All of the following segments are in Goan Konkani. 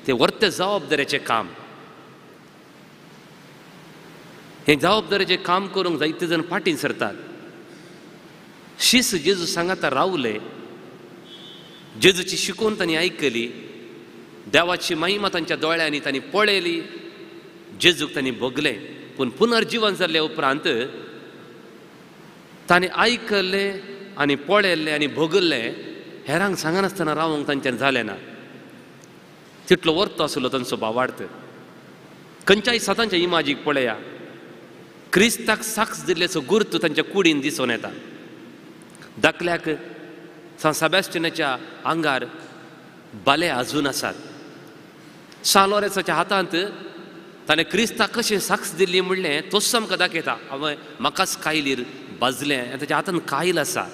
तें वर्ते जबाबदारेचें काम. हें जबाबदारेचें काम करूंक जायते जाण फाटीं सरतात. शीस जेजू सांगाता रावले, जेजूची शिकवण तांणी आयकली, देवाची महिमा तांच्या दोळ्यांनी तांणी पळयली, जेजूक तांणी भोगलें. पूण पुनर्जिवन जाल्ले उपरांत तांणी आयकल्लें आनी पळयल्लें आनी भोगल्लें हेरांक सांगनासतना रावंक तांच्यान जालें ना. तितलो वर्तो आसलो तांचो भावार्थ. खंयच्याय सतांच्या इमाजीक पळया, क्रिस्ताक साक्ष दिल्ल्याचो गुर्त तांच्या कुडीन दिसून येता. दाखल्याक सांत सेबास्टिनाच्या आंगार बाले आजून आसात. सांत लॉरेन्साच्या हातांत ताणें क्रिस्ताक कशें साक्ष दिल्ली म्हणलें तोच आमकां दाखयता. हांवें म्हाकाच कायलीर बाजलें आनी ताच्या हातांत कायल आसा.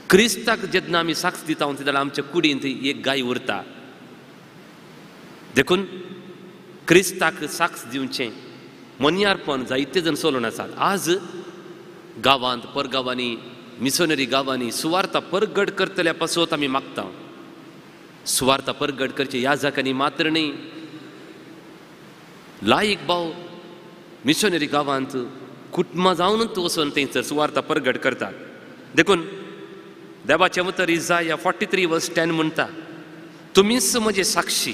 क्रिस्ताक जेन्ना आमी साक्ष दिता तेन्ना आमच्या कुडींत एक गाय उरता. देखून क्रिस्ताक साक्ष दिवचें मोन्यारपण जायते जण चलून आसात. आज गांवांत, परगांवांनी, मिशनरी गांवांनी सुवार्ता परगट करतल्या पासत आमी मागता. सुवार्ता परगट करचे ह्या जाकांनी मात्र न्ही, लायक भाव मिशनरी गांवांत कुटुंबां जावनूच वचून थंयसर सुवार्ता परगट करतात. देखून देवाचें उतर इजाया 43:10 म्हणटा, तुमीच म्हजे साक्षी.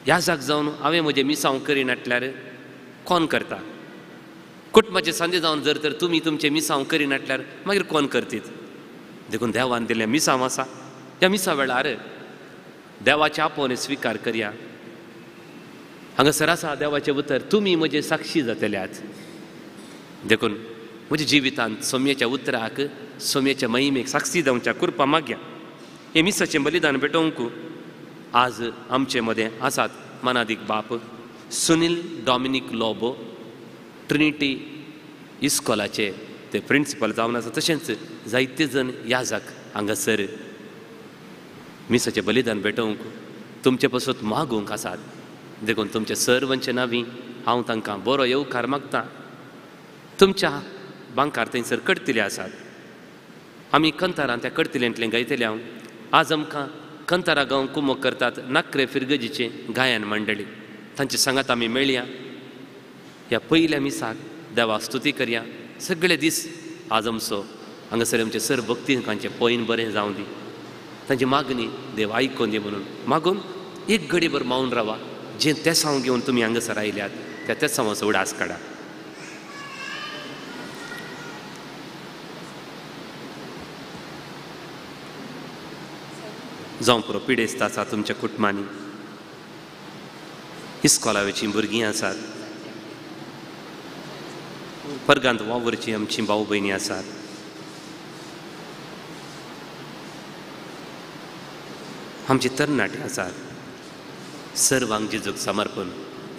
ह्या जाग जावन हांवें म्हजें मिसांव करिनाटल्यार कोण करता? कुटुंबाचे सांजे जावन जर तर तुमी तुमचें मिसांव करिनाटल्यार मागीर कोण करतीत? देखून देवान दिल्लें मिसांव आसा. ह्या मिसा वेळार देवाचें आपोवणें स्विकार करया. हांगासर आसा देवाचें उतर, तुमी म्हजे साक्षी जातल्यात. देखून म्हज्या जिवितांत सोम्याच्या उतराक, सोम्याच्या महिमेक साक्षी दिवच्या कृपा मागया. हें मिसाचें बलिदान भेटोवंक आज आमचे मदें आसात मानादीक बाप सुनील डॉमिनीक लोबो, ट्रिनिटी इस्कॉलाचे ते प्रिंसिपल जावन आसा. तशेंच जायते जण याजक हांगासर मिसाचें बलिदान भेटोवंक तुमचे पासत मागूंक आसात. देखून तुमचे सर्वांचे नांवी हांव तांकां बरो येवकार मागता. तुमच्या बांकार थंयसर कडतिले आसात. आमी कंतारां त्या कडतिल्यांतलें गायतले. हांव आज आमकां कंतारा गांव कुमक करतात नाकरे फिरगजीचे गायन मंडळी, तांचे सांगात आमी मेळया. ह्या पयल्या मिसाक देवा स्तुती करया. सगळे दीस आज आमचो हांगासर आमचे सर भक्तीकांचें पयन बरें जावं दी, तांची मागणी देव आयकून दी म्हणून मागून एक घडीभर मावन रावा. जें तेसांव घेवन तुमी हांगासर आयल्यात त्या तेसांवाचो उडास काडा. जावं पुरो पिडेस्त आसा तुमच्या कुटुंबांनी, इस्कॉलावेचीं भुरगीं आसात, वर्गांत वावुरचीं आमचीं भाव भयणी आसात. आमचे तरणाटे आसात. सर्वांक जेजूक समर्पण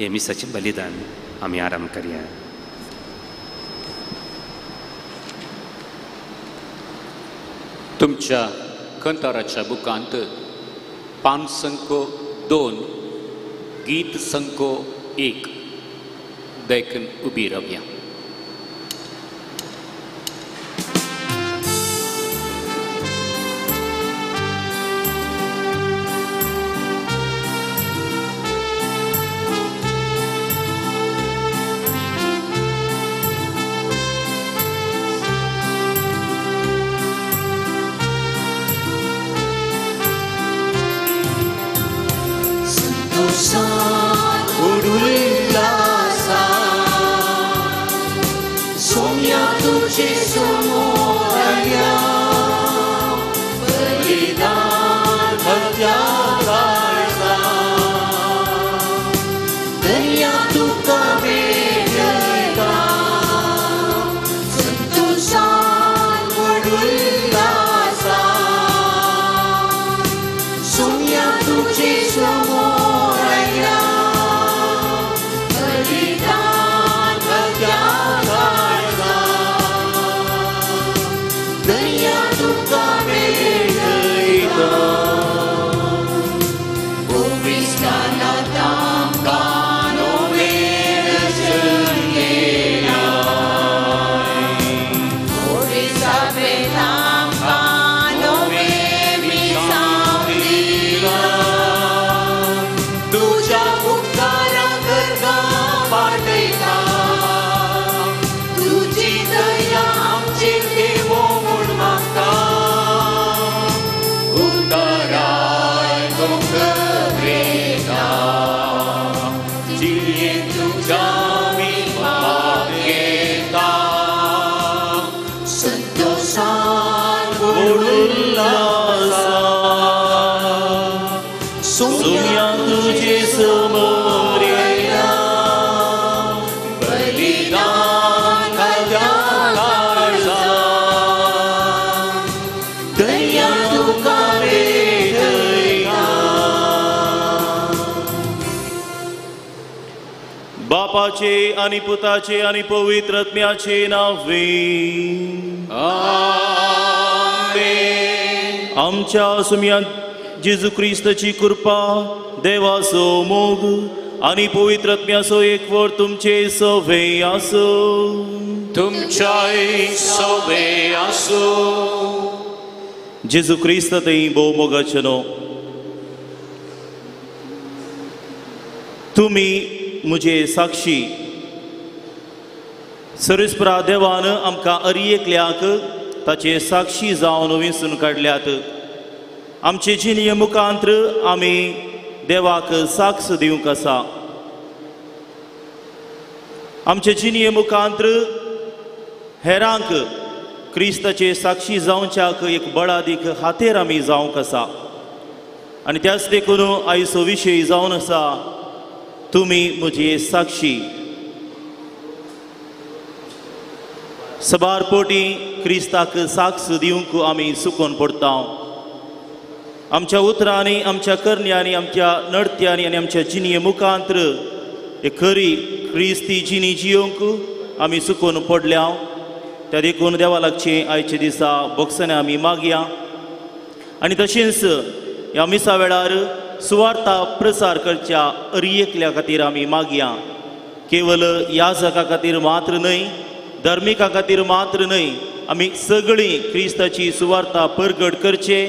हें मिसाचें बलिदान आमी आराम करया. तुमच्या कंताराच्या बुकांत पान संको 2, गीत संको 1 देखून उबी रावया. Balidan, balidan, balidan. सुम्या तुझे समोर येयला बलिदान घालया काळजान दया तुका भेटयता. बापाचे आणि पुताचे आणि पवित्र आत्म्याचे नावे आमेन. आमच्या सुम्या जेजू क्रिस्ताची कृपा, देवाचो मोग आणि पवित्र आत्म्याचो एकवट तुमचे सवे आसो. तुमच्याय सवे आसो. जेजू क्रिस्त थंय भोव मोगाचे न्हू, तुमी म्हजे साक्षी. सर्वेस्परा देवान आमकां अरयेकल्याक ताचे साक्षी जावन विंचून काडल्यात. आमचे जिणये मुखांत्र आमी देवाक साक्ष दिवंक आसा. आमचे जिणये मुखांत्र हेरांक क्रिस्ताचे साक्षी जावच्याक एक बळादीक हातेर आमी जावंक आसा. आनी त्याच देखून आयचो विशय जावन आसा तुमी म्हजे साक्षी. सबार पोटी क्रिस्ताक साक्ष दिवंक आमी चुकोन पडटा. आमच्या उतरांनी, आमच्या करण्यांनी, आमच्या नडत्यांनी आनी आमच्या जिणये मुखांत्र एक खरी क्रिस्ती जिणी जियोंक आमी चुकोन पडल्या. त्या देखून देवा लागचें आयच्या दिसा भोगसणे आमी मागया. आनी तशेंच ह्या मिसा वेळार सुवार्ता प्रसार करच्या अरयेकल्या खातीर आमी मागया. केवल याजका खातीर मात्र न्हय, धार्मिका खातीर मात्र न्हय, आमी सगळीं क्रिस्ताची सुवार्ता परगट करचे,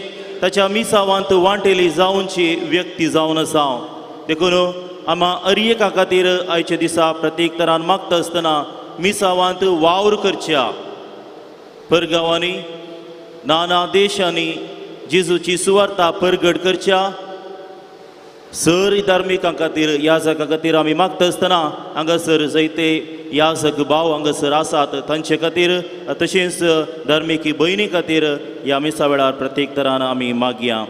ताच्या मिसावांत वांटेली जावची व्यक्ती जावन आसा. देखून आमा अरयेका खातीर आयच्या दिसा प्रत्येक तरान मागता आसतना मिसावांत वावर करच्या परगांवांनी, नाना देशांनी जेजूची सुवार्ता परगट करच्या सर धार्मिकां खातीर, याजका खातीर आमी मागता आसतना हांगासर जायते याजक भाव हांगासर आसात तांचे खातीर, तशेंच धार्मिकी भयणी खातीर ह्या मिसा वेळार प्रत्येक तरान आमी मागया.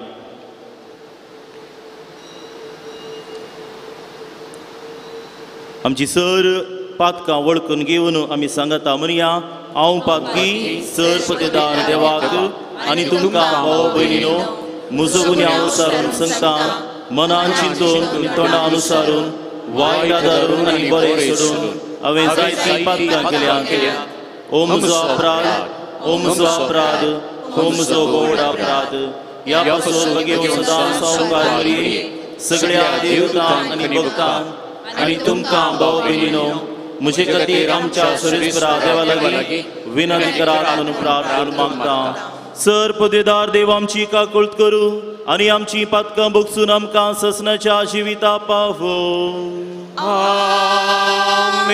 आमची सर पातकां वळखून घेवन आमी सांगता म्हणया, हांव पातकी सर पतेदार देवाक आनी तुमकां भाव भयणीनो म्हजो गुन्यांव सारून सांगता, मनान चिंतून आनी तोंडा अनुसारून वायट आदारून आनी बरें सोडून हांवें जायतीं पातकां केल्यांत. ओ म्हजो अपराध, ओ म्हजो अपराध, ओ म्हजो गोड अपराध. ह्या पासून भगेवन सदां सावकार मरये सगळ्या देवतांक आनी भक्तांक आनी तुमकां भाव भयणीनो म्हजे खातीर आमच्या सर्वेस्परा देवा लागीं विनंती करात म्हणून प्रार्थना मागता. सर पदेदार देव आमची काकुळट करूं आनी आमची पातकां भोगसून आमकां ससनाच्या जिविता पावो. आमेन.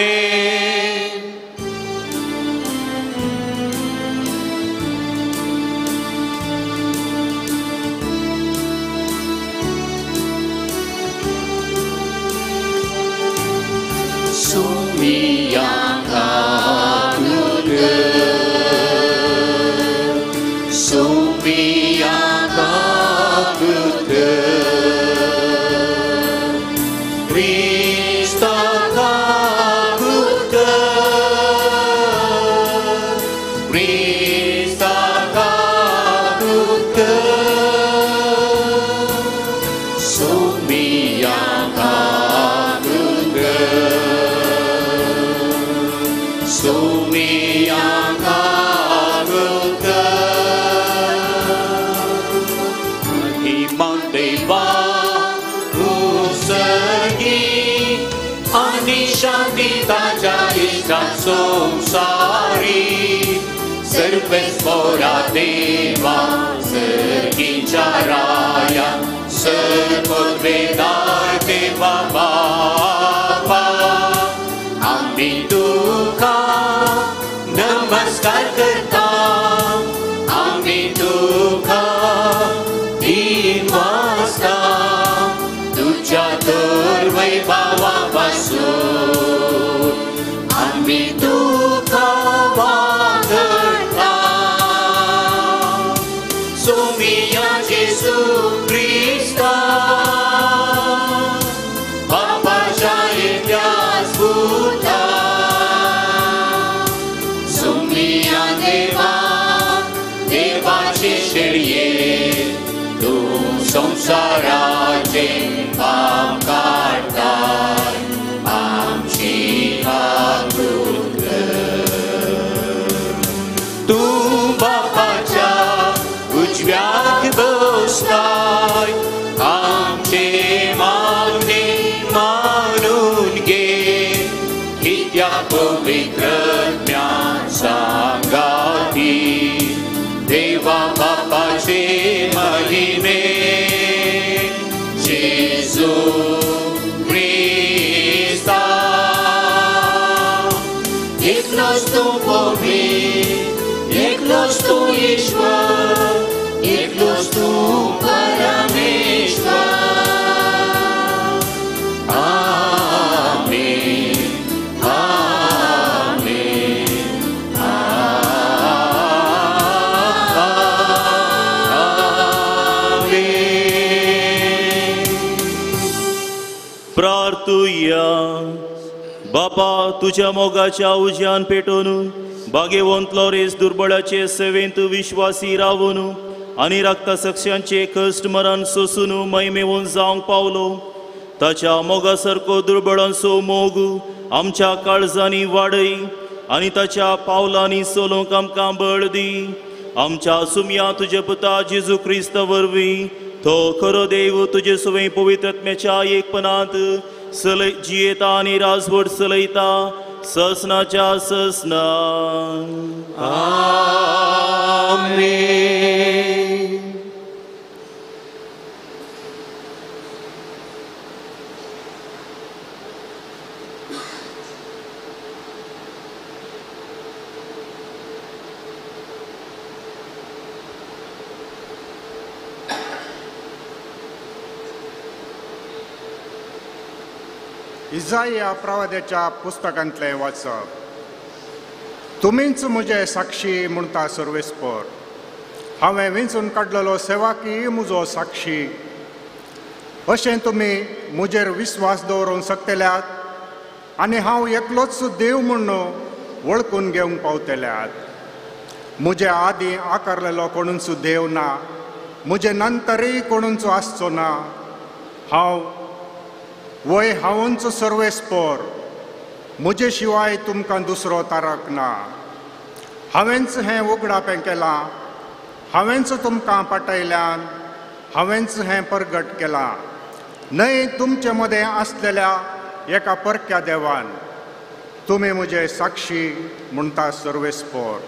सुमिया सुमिया Krista kakutka, Krista kakutka, Sumia kakutka, Sumia kakutka, Iman deva ani शांती ताच्या इश्टां संवसारी सर्वेस्पोरा देवा सर्गीच्या राया सर्वोद्वेदार देवा बापा आमी तुका नमस्कार करता, आमी तुका दिनवासता तुझ्या तर वैभवा पासून आमी तुका वागता. सुमिया जेजू क्रिस्ता. संवसाराचे पाप काडटाय आमची काकूत कर. तूं बापाच्या उजव्याक बसलाय आमचे मागणे मानून घे कित्याक पवित्र ज्ञान सांगाती देवा बापाचे महिमे जेजू क्रिस्ता. एकलोच तूं पवित्र एकलोच तूं ईश्वर एकलोच तूं परमेश्वर. आमेन आमेन आमेन. प्रार्थुया. बापा तुझ्या मोगाच्या उज्यान पेटोवन बागेवंत लॉरेस दुर्बळाचे सेवेंत विश्वासी रावून आनी राखता सक्षांचे कश्ट मरण सोसून महिमेवन जावंक पावलो. ताच्या मोगा सारको दुर्बळांचो मोग आमच्या काळजांनी वाडय आनी ताच्या पावलांनी चलोवंक आमकां बळ दी. आमच्या सुमया तुज्या पुता जेजू क्रिस्त वरवीं तो खरो देव तुजे सुवें पवित्रत्म्याच्या एकपणांत सलय जियेता आनी राजवट चलयता ससनाच्या ससना. आमेन. इजाया प्रवाद्याच्या पुस्तकांतलें वाचप. तुमीच म्हजे साक्षी म्हणटा सर्वेस्पर, हांवें विंचून काडलेलो सेवाकी म्हजो साक्षी. अशें तुमी म्हजेर विस्वास दवरूंक शकतल्यात आनी हांव एकलोच देव म्हूण वळखून घेवंक पावतल्यात. म्हजे आदीं आकारलेलो कोणूच देव ना, म्हजे नंतरूय कोणूच आसचो ना. हांव वय हांवूच सर्वेस्पर, म्हजे शिवाय तुमकां दुसरो तारक ना. हांवेंच हें उगडापें केलां, हांवेंच तुमकां पाटयल्यान, हांवेंच हें परगट केलां, न्हय तुमचे मदें आसलेल्या एका परक्या देवान. तुमी म्हजे साक्षी म्हणटा सर्वेस्पर.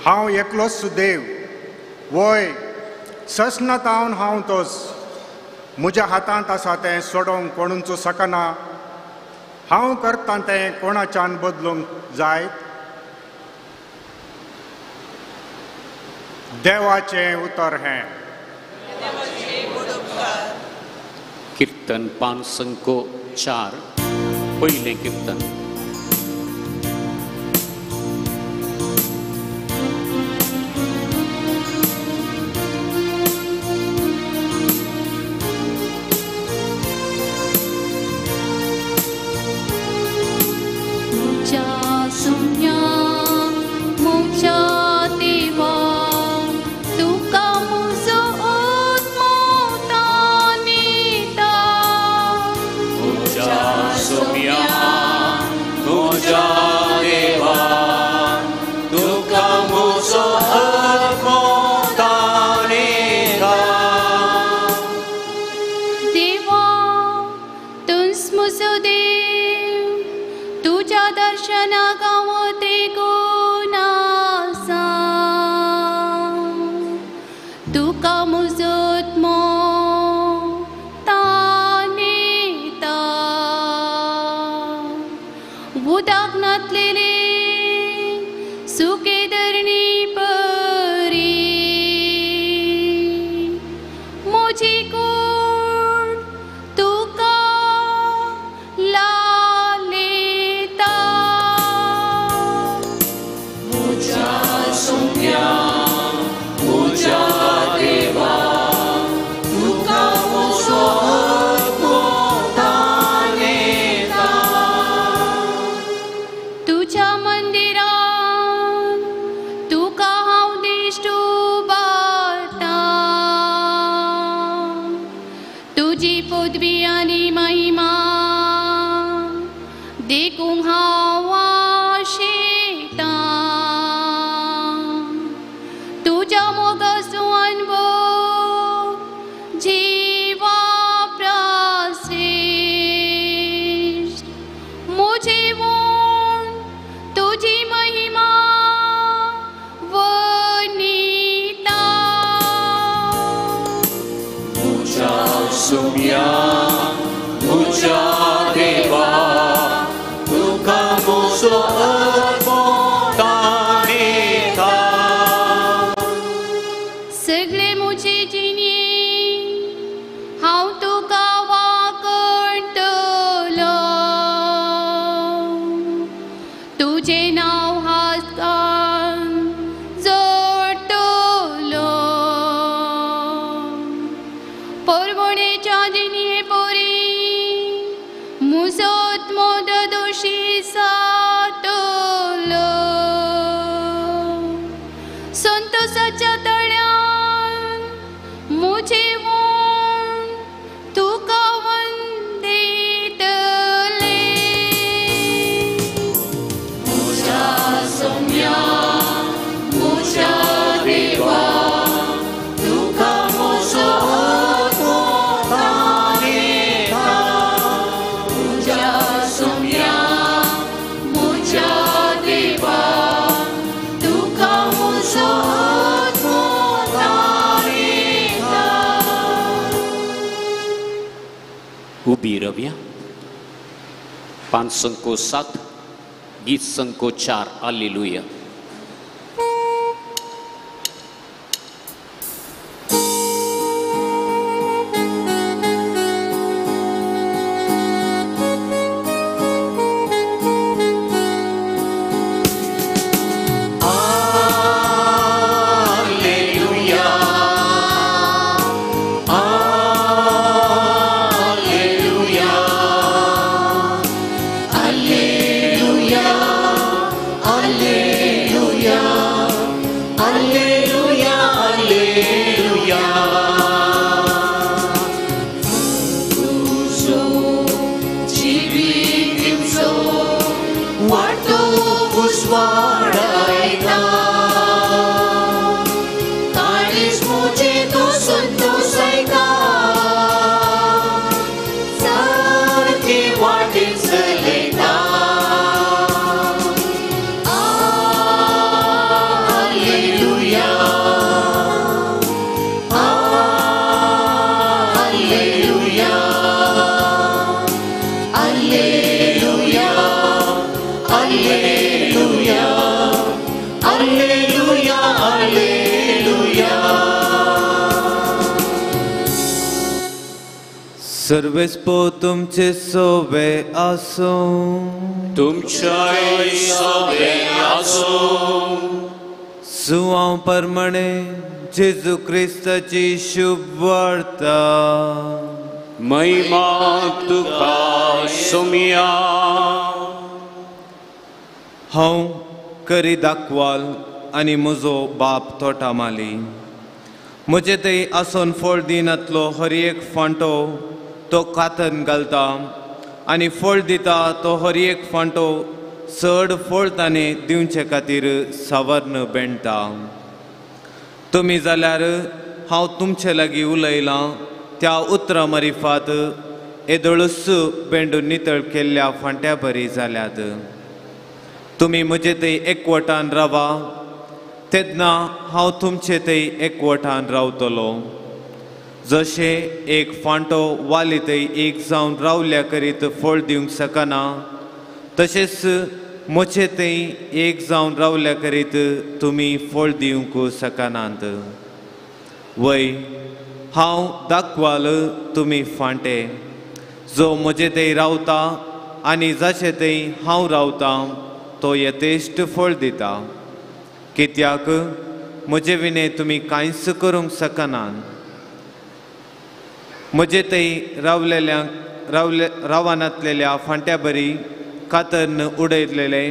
हांव एकलोच देव, वय ससनातावन हांव तोच. म्हज्या हातांत आसा तें सोडोवंक कोणूच शकना, हांव करतां तें कोणाच्यान बदलूंक जायत. देवाचें उतर हें. कीर्तन 504 पयलें कीर्तन. तुका हांव दिश्ट उबारतां. तुजी पदवी आनी महिमा देखूंक हांव आशेतां. तुज्या मोगाचो अनुभव जिवा प्राश्रेश्ठ म्हजे वोण तुजी महिमा वर्णिता. म्हज्या सुम्या म्हज्या देवा तुका म्हजो आत्मो ताणेता. सगळे म्हजे जिणे हांव तुका वांकडटलो. तुजें नांव हातान जोडटलो. परवणेच्या जिणे परी म्हजो आत्मो दोशी साठलो. संतोषाच्या तळ्यान म्हजे वोण तुका वंदितले. म्हज्या सोम्या म्हज्या देवा तुका म्हजो आत्मो ताणेता. म्हज्या सोम्या म्हज्या देवा तुका म्हजो आत्मो ताणेता. उबी रव्या. 507 गीत संको 4. Hallelujah. Alleluia, Alleluia, Alleluia, Alleluia, Alleluia, Alleluia. तुजो जिवीत दिवचो वाटो उजवाडायता. काळीज म्हजें तूं संतोषायता. सारके वाटेन चलयता. Alleluia, Alleluia, Alleluia, Alleluia, Alleluia, Alleluia. सर्वेस्पो तुमचे सोबे आसूं. तुमच्याय सोबे आसूं. सुवां परमणे जेजू क्रिस्ताची शुभ वार्ता. महिमा तुका सोम्या. हांव करी दाखवाल आनी म्हजो बाप तोटामाली. म्हजे थंय आसून फळ दिनातलो हर एक फांटो तो कातन घालता आनी फळ दिता तो हर एक फांटो चड फळ ताणें दिवचे खातीर सावर्ण बेणटा. तुमी जाल्यार हांव तुमचे लागीं उलयलां त्या उतरां मारिफात येदोळूच बेंडून नितळ केल्ल्या फांट्या बरी जाल्यात. तुमी म्हजे थंय एकवटान रावा तेन्ना हांव तुमचे थंय एकवटान रावतलो. जशें एक फांटो वाली थंय एक जावन रावल्या करीत फळ दिवंक शकना तशेंच म्हजे थंय एक जावन रावल्या करीत तुमी फळ दिवंक शकनात. वय हांव दाखवाल तुमी फांटे. जो म्हजे थंय रावता आनी जाचे थंय हांव रावतां तो यथेश्ट फळ दिता. कित्याक म्हजे विणे तुमी कांयच करूंक शकनात. म्हजे थंय रावलेल्यांक रावनातलेल्या फांट्या बरी कातरन उडयतलेले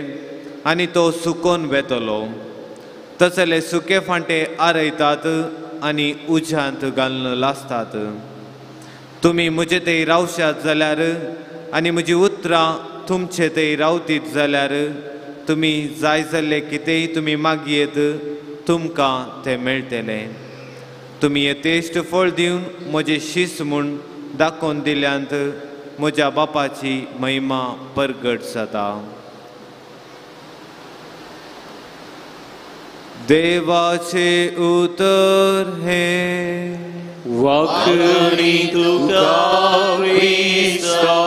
आनी तो सुकोन वेतलो. तसले सुके फांटे आरयतात आनी उज्यांत घालून लासतात. तुमी म्हजे थंय रावशात जाल्यार आनी म्हजी उतरां तुमचे थंय रावतीत जाल्यार तुमी जाय जाल्लें कितेंय तुमी मागयेत, तुमकां तें मेळटलें. तुमी यथेश्ट फळ दिवन म्हजें शीस म्हूण दाखोवन दिल्यांत म्हज्या बापाची महिमा परगट जाता. देवाचें उतर हें. वाखणी तुका क्रिस्ता.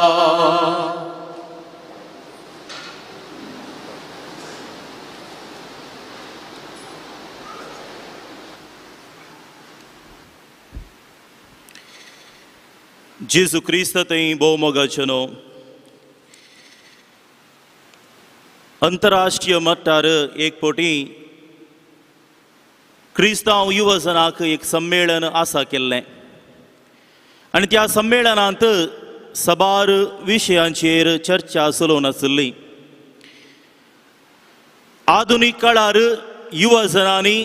जेजू क्रिस्त थंय भोव मोगाचें न्हू. अंतरराष्ट्रीय मट्टार एक फावटी क्रिस्तांव युवजनाक एक संमेलन आसा केल्लें आनी त्या संमेलनांत साबार विशयांचेर चर्चा चलोवन आशिल्ली. आधुनीक काळार युवजनांनी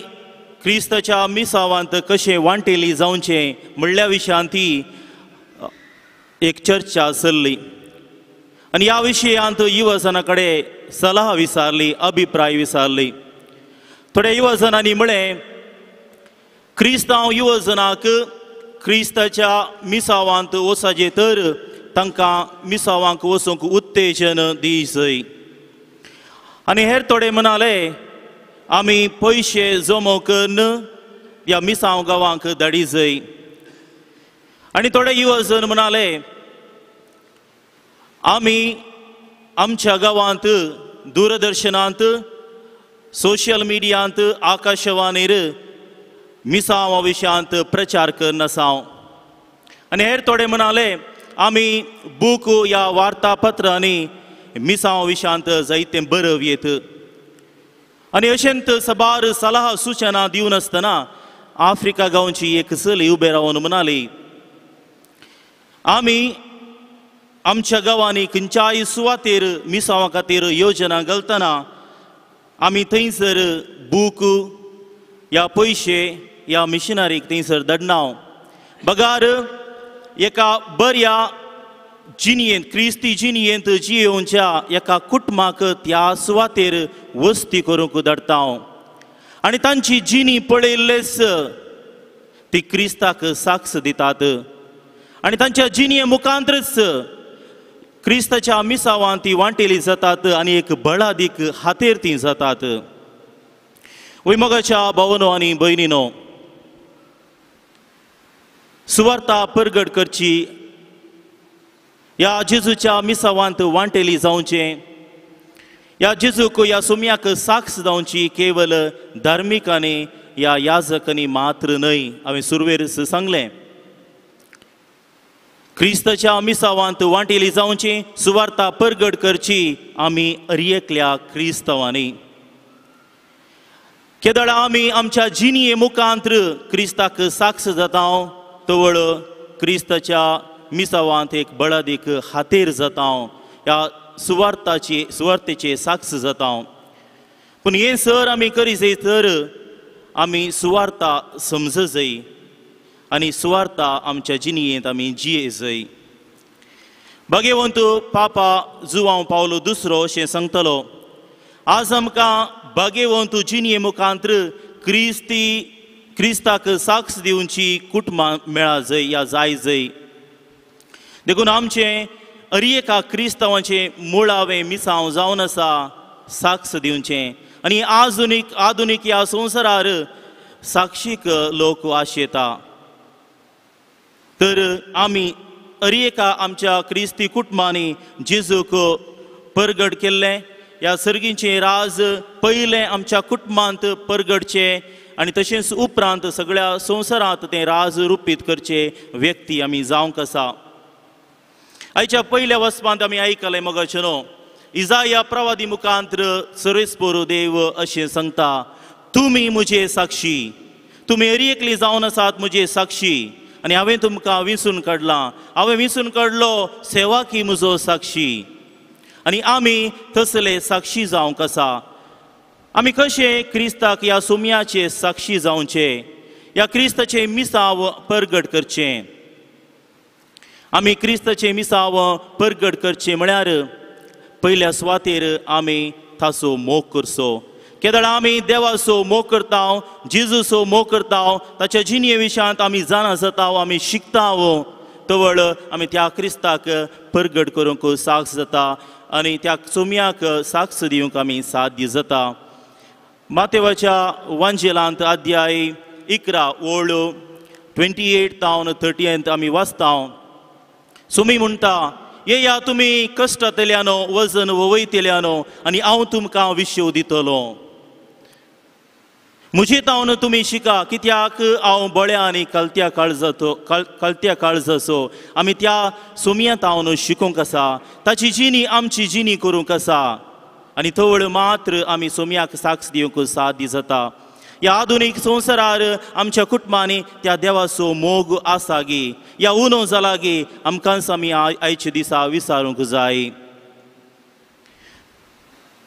क्रिस्ताच्या मिसावांत कशें वांटेली जावचें म्हणल्या विशयांत ती एक चर्चा चल्ली आनी ह्या विशयांत युवजना कडेन सलाह विचारली, अभिप्राय विचारली. थोड्या युवजनांनी म्हळें, क्रिस्तांव युवजनाक क्रिस्ताच्या मिसावांत वचचें तर तांकां मिसावांक वचूंक उत्तेजन दिसय. आनी हेर थोडे म्हणाले, आमी पयशे जमो करून ह्या मिसांव गांवांक धाडी जाय. आनी थोडे युवजन म्हणाले, आमी आमच्या गांवांत दूरदर्शनांत, सोशल मिडियांत, आकाशवाणीर मिसांवा विशयांत प्रचार करून आसा. आनी हेर थोडे म्हणाले, आमी बूक ह्या वार्तापत्रांनी मिसांवा विशयांत जायतें बरोवयेत. आनी अशेंत साबार सलाह सुचना दिवन आसतना आफ्रिका गांवची एक चली उबें रावन म्हणाली, आमी आमच्या गांवांनी खंयच्याय सुवातेर मिसांवा खातीर योजना घालतना आमी थंयसर बूक या पयशे या मिशनरीक थंयसर धाडना, बगार एका बऱ्या जिणयेंत, क्रिस्ती जिणयेंत जियेवच्या एका कुटुंबाक त्या सुवातेर वस्ती करूंक धाडटा आनी तांची जिणी पळयल्लेच ती क्रिस्ताक साक्ष दितात आनी तांच्या जिणये मुखांतच क्रिस्ताच्या मिसावान ती वांटेली जातात आनी एक बळादीक हातेर ती जातात. वय मोगाच्या भावनो आनी भयणीनो, सुवार्ता परगट करची, ह्या जेजूच्या मिसावांत वांटेली जावचें, ह्या जेजूक ह्या सुम्याक साक्ष जावची केवल धार्मिकांनी ह्या याजकांनी मात्र न्हय. हांवें सुरवेर सांगलें, क्रिस्ताच्या मिसावांत वांटेली जावची, सुवार्ता परगट करची आमी अरयेकल्या क्रिस्तांवांनी. केदळा आमी आमच्या जिणये मुखांत्र क्रिस्ताक साक्ष जाता, तवळ क्रिस्ताच्या मिसावांत एक बळादीक हातेर जाता, ह्या सुवार्थाची सुवार्थेचे साक्ष जाता. पूण हें सर आमी करी जाय तर आमी सुवार्ता समज जाय आनी सुवार्ता आमच्या जिणयेंत आमी जिये जाय. भाग्यवंत पापा जुवांव पावलो दुसरो अशें सांगतलो, आज आमकां भाग्यवंत जिणये मुखांत्र क्रिस्ती क्रिस्ताक साक्ष दिवची कुटुंबां मेळा जाय या जाय जाय. देखून आमचें अरी एका क्रिस्तांवाचें मुळावें मिसांव जावन आसा साक्ष दिवचें आनी आधुनीक आधुनीक ह्या संवसारार साक्षीक लोक आशेता. तर आमी अरी एका आमच्या क्रिस्ती कुटुंबांनी जेजूक परगट केल्लें, ह्या सर्गीचें राज पयलें आमच्या कुटुंबांत परगटचें आनी तशेंच उपरांत सगळ्या संवसारांत तें राज रुपीत करचें व्यक्ती आमी जावंक आसा. आयच्या पयल्या वचपांत आमी आयकलें मोगाचें न्हू, इजाया प्रवादी मुखांत्र सर्वेस्पोर देव अशें सांगता, तुमी म्हजे साक्षी, तुमी अरी एकली जावन आसात म्हजे साक्षी आनी हांवें तुमकां विंचून काडलां, हांवें विंचून काडलो सेवाकी म्हजो साक्षी. आनी आमी तसले साक्षी जावंक आसा. आमी कशें क्रिस्ताक ह्या सुम्याचे साक्षी जावचें, ह्या क्रिस्ताचें मिसांव परगट करचें. आमी क्रिस्ताचें मिसांव परगट करचें म्हळ्यार पयल्या सुवातेर आमी ताचो मोग करचो. केदळा आमी देवाचो मोग करता, जेजूचो मोग करता, ताच्या जिणये विशयांत आमी जाणा जाता, आमी शिकता, तवळ आमी त्या क्रिस्ताक परगट करूंक साक्ष जाता आनी त्या चोमयाक साक्ष दिवंक आमी साध्य जाता. मातेवाच्या वांजेलांत अध्याय 11 ओळ 28 तावन 30 आमी वाचता. सुमी म्हणटा, येया तुमी कश्टांतल्यानो वजन वयतल्यानो आनी हांव तुमकां विशेव दितलो. म्हजे तावन तुमी शिका, कित्याक हांव बळ्या आनी कलत्या काळजाचो कलत्या काळजाचो. आमी त्या सोमया तावन शिकूंक आसा, ताची जिणी आमची जिणी करूंक आसा आनी थवळ मात्र आमी सोमयाक साक्ष दिवंक साध्य जाता. ह्या आधुनीक संवसारार आमच्या कुटुंबांनी त्या देवाचो मोग आसा गी या उणो जाला गी आमकांच आमी आयच्या दिसा विचारूंक जाय.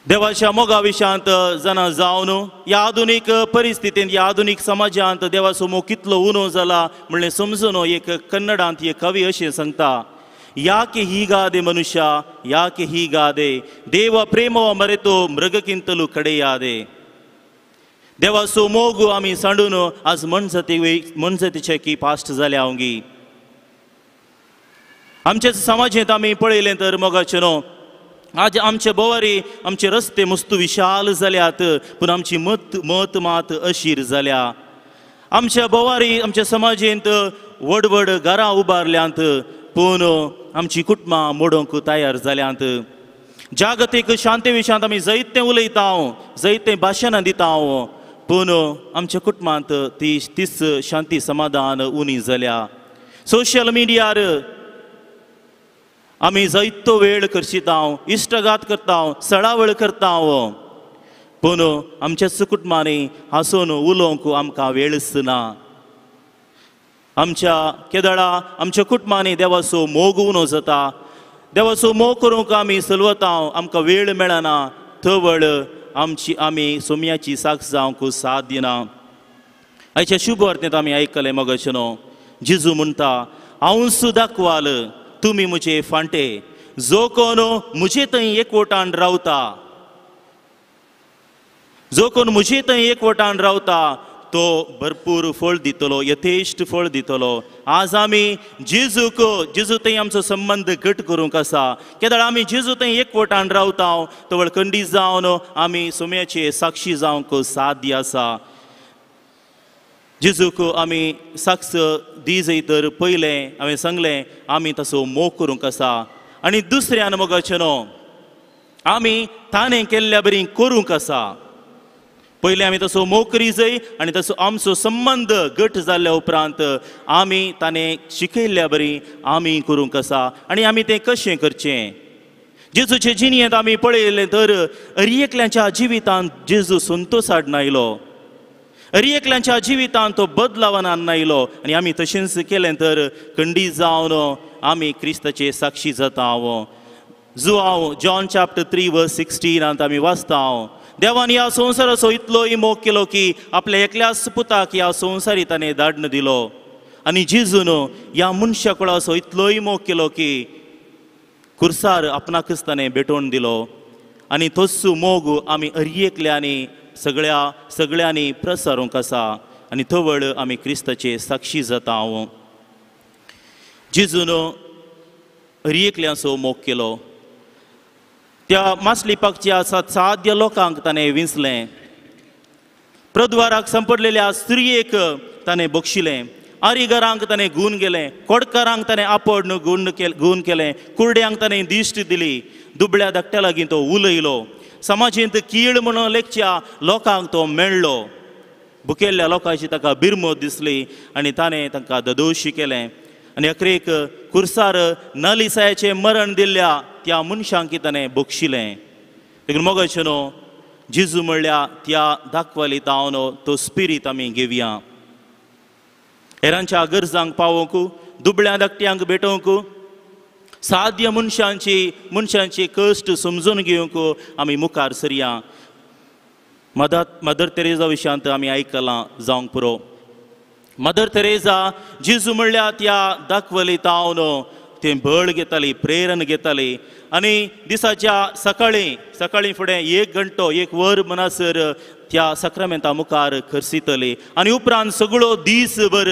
देवाच्या मोगा विशयांत जाणा जावन ह्या आधुनीक परिस्थितींत, ह्या आधुनीक समाजांत देवाचो मोग कितलो उणो जाला म्हणलें समजून एक कन्नडांत एक कवी अशें सांगता, ಯಾಕೆ ಹೀಗಾದೆ ಮನುಷ್ಯ, ಯಾಕೆ ಹೀಗಾದೆ, ದೇವ ಪ್ರೇಮವ ಮರೆತು ಮೃಗಕ್ಕಿಂತಲೂ ಕಡೆಯಾದೆ. देवाचो मोग आमी सांडून आज मनजाती मनजातीचे की पास्ट जाल्या हांव. आमच्या समाजेंत आमी पळयलें तर मोगाचें न्हू, आज आमचे बोवारी आमचे रस्ते मस्तू विशाल जाल्यात, पूण आमची मत मत मात अशीर जाल्या. आमच्या बोवारी आमच्या समाजेंत व्हड व्हड घरां उबारल्यांत, पूण आमची कुटुंबां मोडूंक तयार जाल्यांत. जागतीक शांती विशयांत आमी जायतें उलयता, जायतें भाशणां दिता, पूण आमच्या कुटुंबांत ती तीच शांती समाधान उणी जाल्या. सोशल मिडियार आमी जायतो वेळ करशिता, इश्टगात करता, सळावळ करता, पूण आमच्याच कुटुंबांनी हांसून उलोवंक आमकां वेळच ना. आमच्या केदळा आमच्या कुटुंबांनी देवाचो मोग उणो जाता. देवाचो मोग करूंक आमी सलवता, आमकां वेळ मेळना, थवळ आमची आमी सोमयाची साक्ष जावंक साथ दिना. आयच्या शुभ वार्तेंत आमी आयकलें मगाचें न्हू, जेजू म्हणटा, हांव दाखवाल तुमी म्हजे फांटे, जो कोण म्हजे थंय एकवटान रावता, जो कोण म्हजे थंय एकवटान रावता तो भरपूर फळ दितलो, यथेश्ट फळ दितलो. आज आमी जेजूक जेजू थंय आमचो संबंद घट करूंक आसा. केदळ आमी जेजू थंय एकवटान रावता तवळ खंडीत जावन आमी सोम्याचे साक्षी जावंक साध्य आसा. जेजूक आमी साक्ष दी जाय तर पयलें हांवें सांगलें आमी तसो मोग करूंक आसा आनी दुसऱ्यान मोगाचें न्हू आमी ताणें केल्ल्या बरी करूंक आसा. पयलें आमी तसो मोग करी जाय आनी तसो आमचो संबंद घट जाल्ल्या उपरांत आमी ताणें शिकयल्ल्या बरी आमी करूंक आसा. आनी आमी तें कशें करचें? जेजूचे जिणेंत आमी पळयलें तर हर एकल्याच्या जिवितांत जेजू संतोश हाडून आयलो, हर एकल्याच्या जिवितांत तो बदलावान हाडून आयलो आनी आमी तशेंच केलें तर खंडीत जावन आमी क्रिस्ताचे साक्षी जाता. जुआंव जॉन चॅप्टर 3 वर्स 16 आमी वाचता, देवान ह्या संवसाराचो इतलोय मोग केलो की आपल्या एकल्याच पुताक ह्या संवसारी ताणें धाडून दिलो आनी जेजून ह्या मनशा कुळाचो इतलोय मोग केलो की कुर्सार आपणाकच ताणें भेटोवन दिलो. आनी तोच मोग आमी हर एकल्यांनी सगळ्यांनी प्रसारूंक आसा आनी थवळ आमी क्रिस्ताचे साक्षी जाता. जेजून हर एकल्याचो मोग केलो. त्या मासली पाकच्या साध्य लोकांक ताणें विंचलें, प्रद्वाराक संपडलेल्या स्त्रियेक ताणें बक्षिलें, आरीगरांक ताणें गूण गेलें, कोडकारांक ताणें आपड गूण केलें, कुरड्यांक ताणें दिश्ट दिली, दुबळ्या धाकट्या लागीं तो उलयलो, समाजेंत कीळ म्हणून लेखच्या लोकांक तो मेळ्ळो, भुकेल्ल्या लोकांची ताका बिरमत दिसली आनी ताणें तांकां ददोशी केलें. आनी अखेरेक कुर्सार नलिसायाचें मरण दिल्ल्या त्या मनशांक ताणें बक्षिलें. देखून मोगाचें न्हू जेजू म्हणल्या त्या दाखवली तावन तो स्पिरीत आमी घेवया, हेरांच्या गरजांक पावोवंक, दुबळ्या धाकट्यांक भेटोवंक, साध्य मनशांची कश्ट समजून घेवंक आमी मुखार सरया. मदर तेरेजा विशयांत आमी आयकलां जावंक पुरो. मदर तेरेजा जेजू म्हणल्या त्या दाखवली तावन तें बळ घेताली, प्रेरण घेताली. आनी दिसाच्या सकाळीं सकाळीं फुडें एक घंटो एक वर म्हणसर त्या साक्रामेंता मुखार खर्सितली आनी उपरांत सगळो दीस भर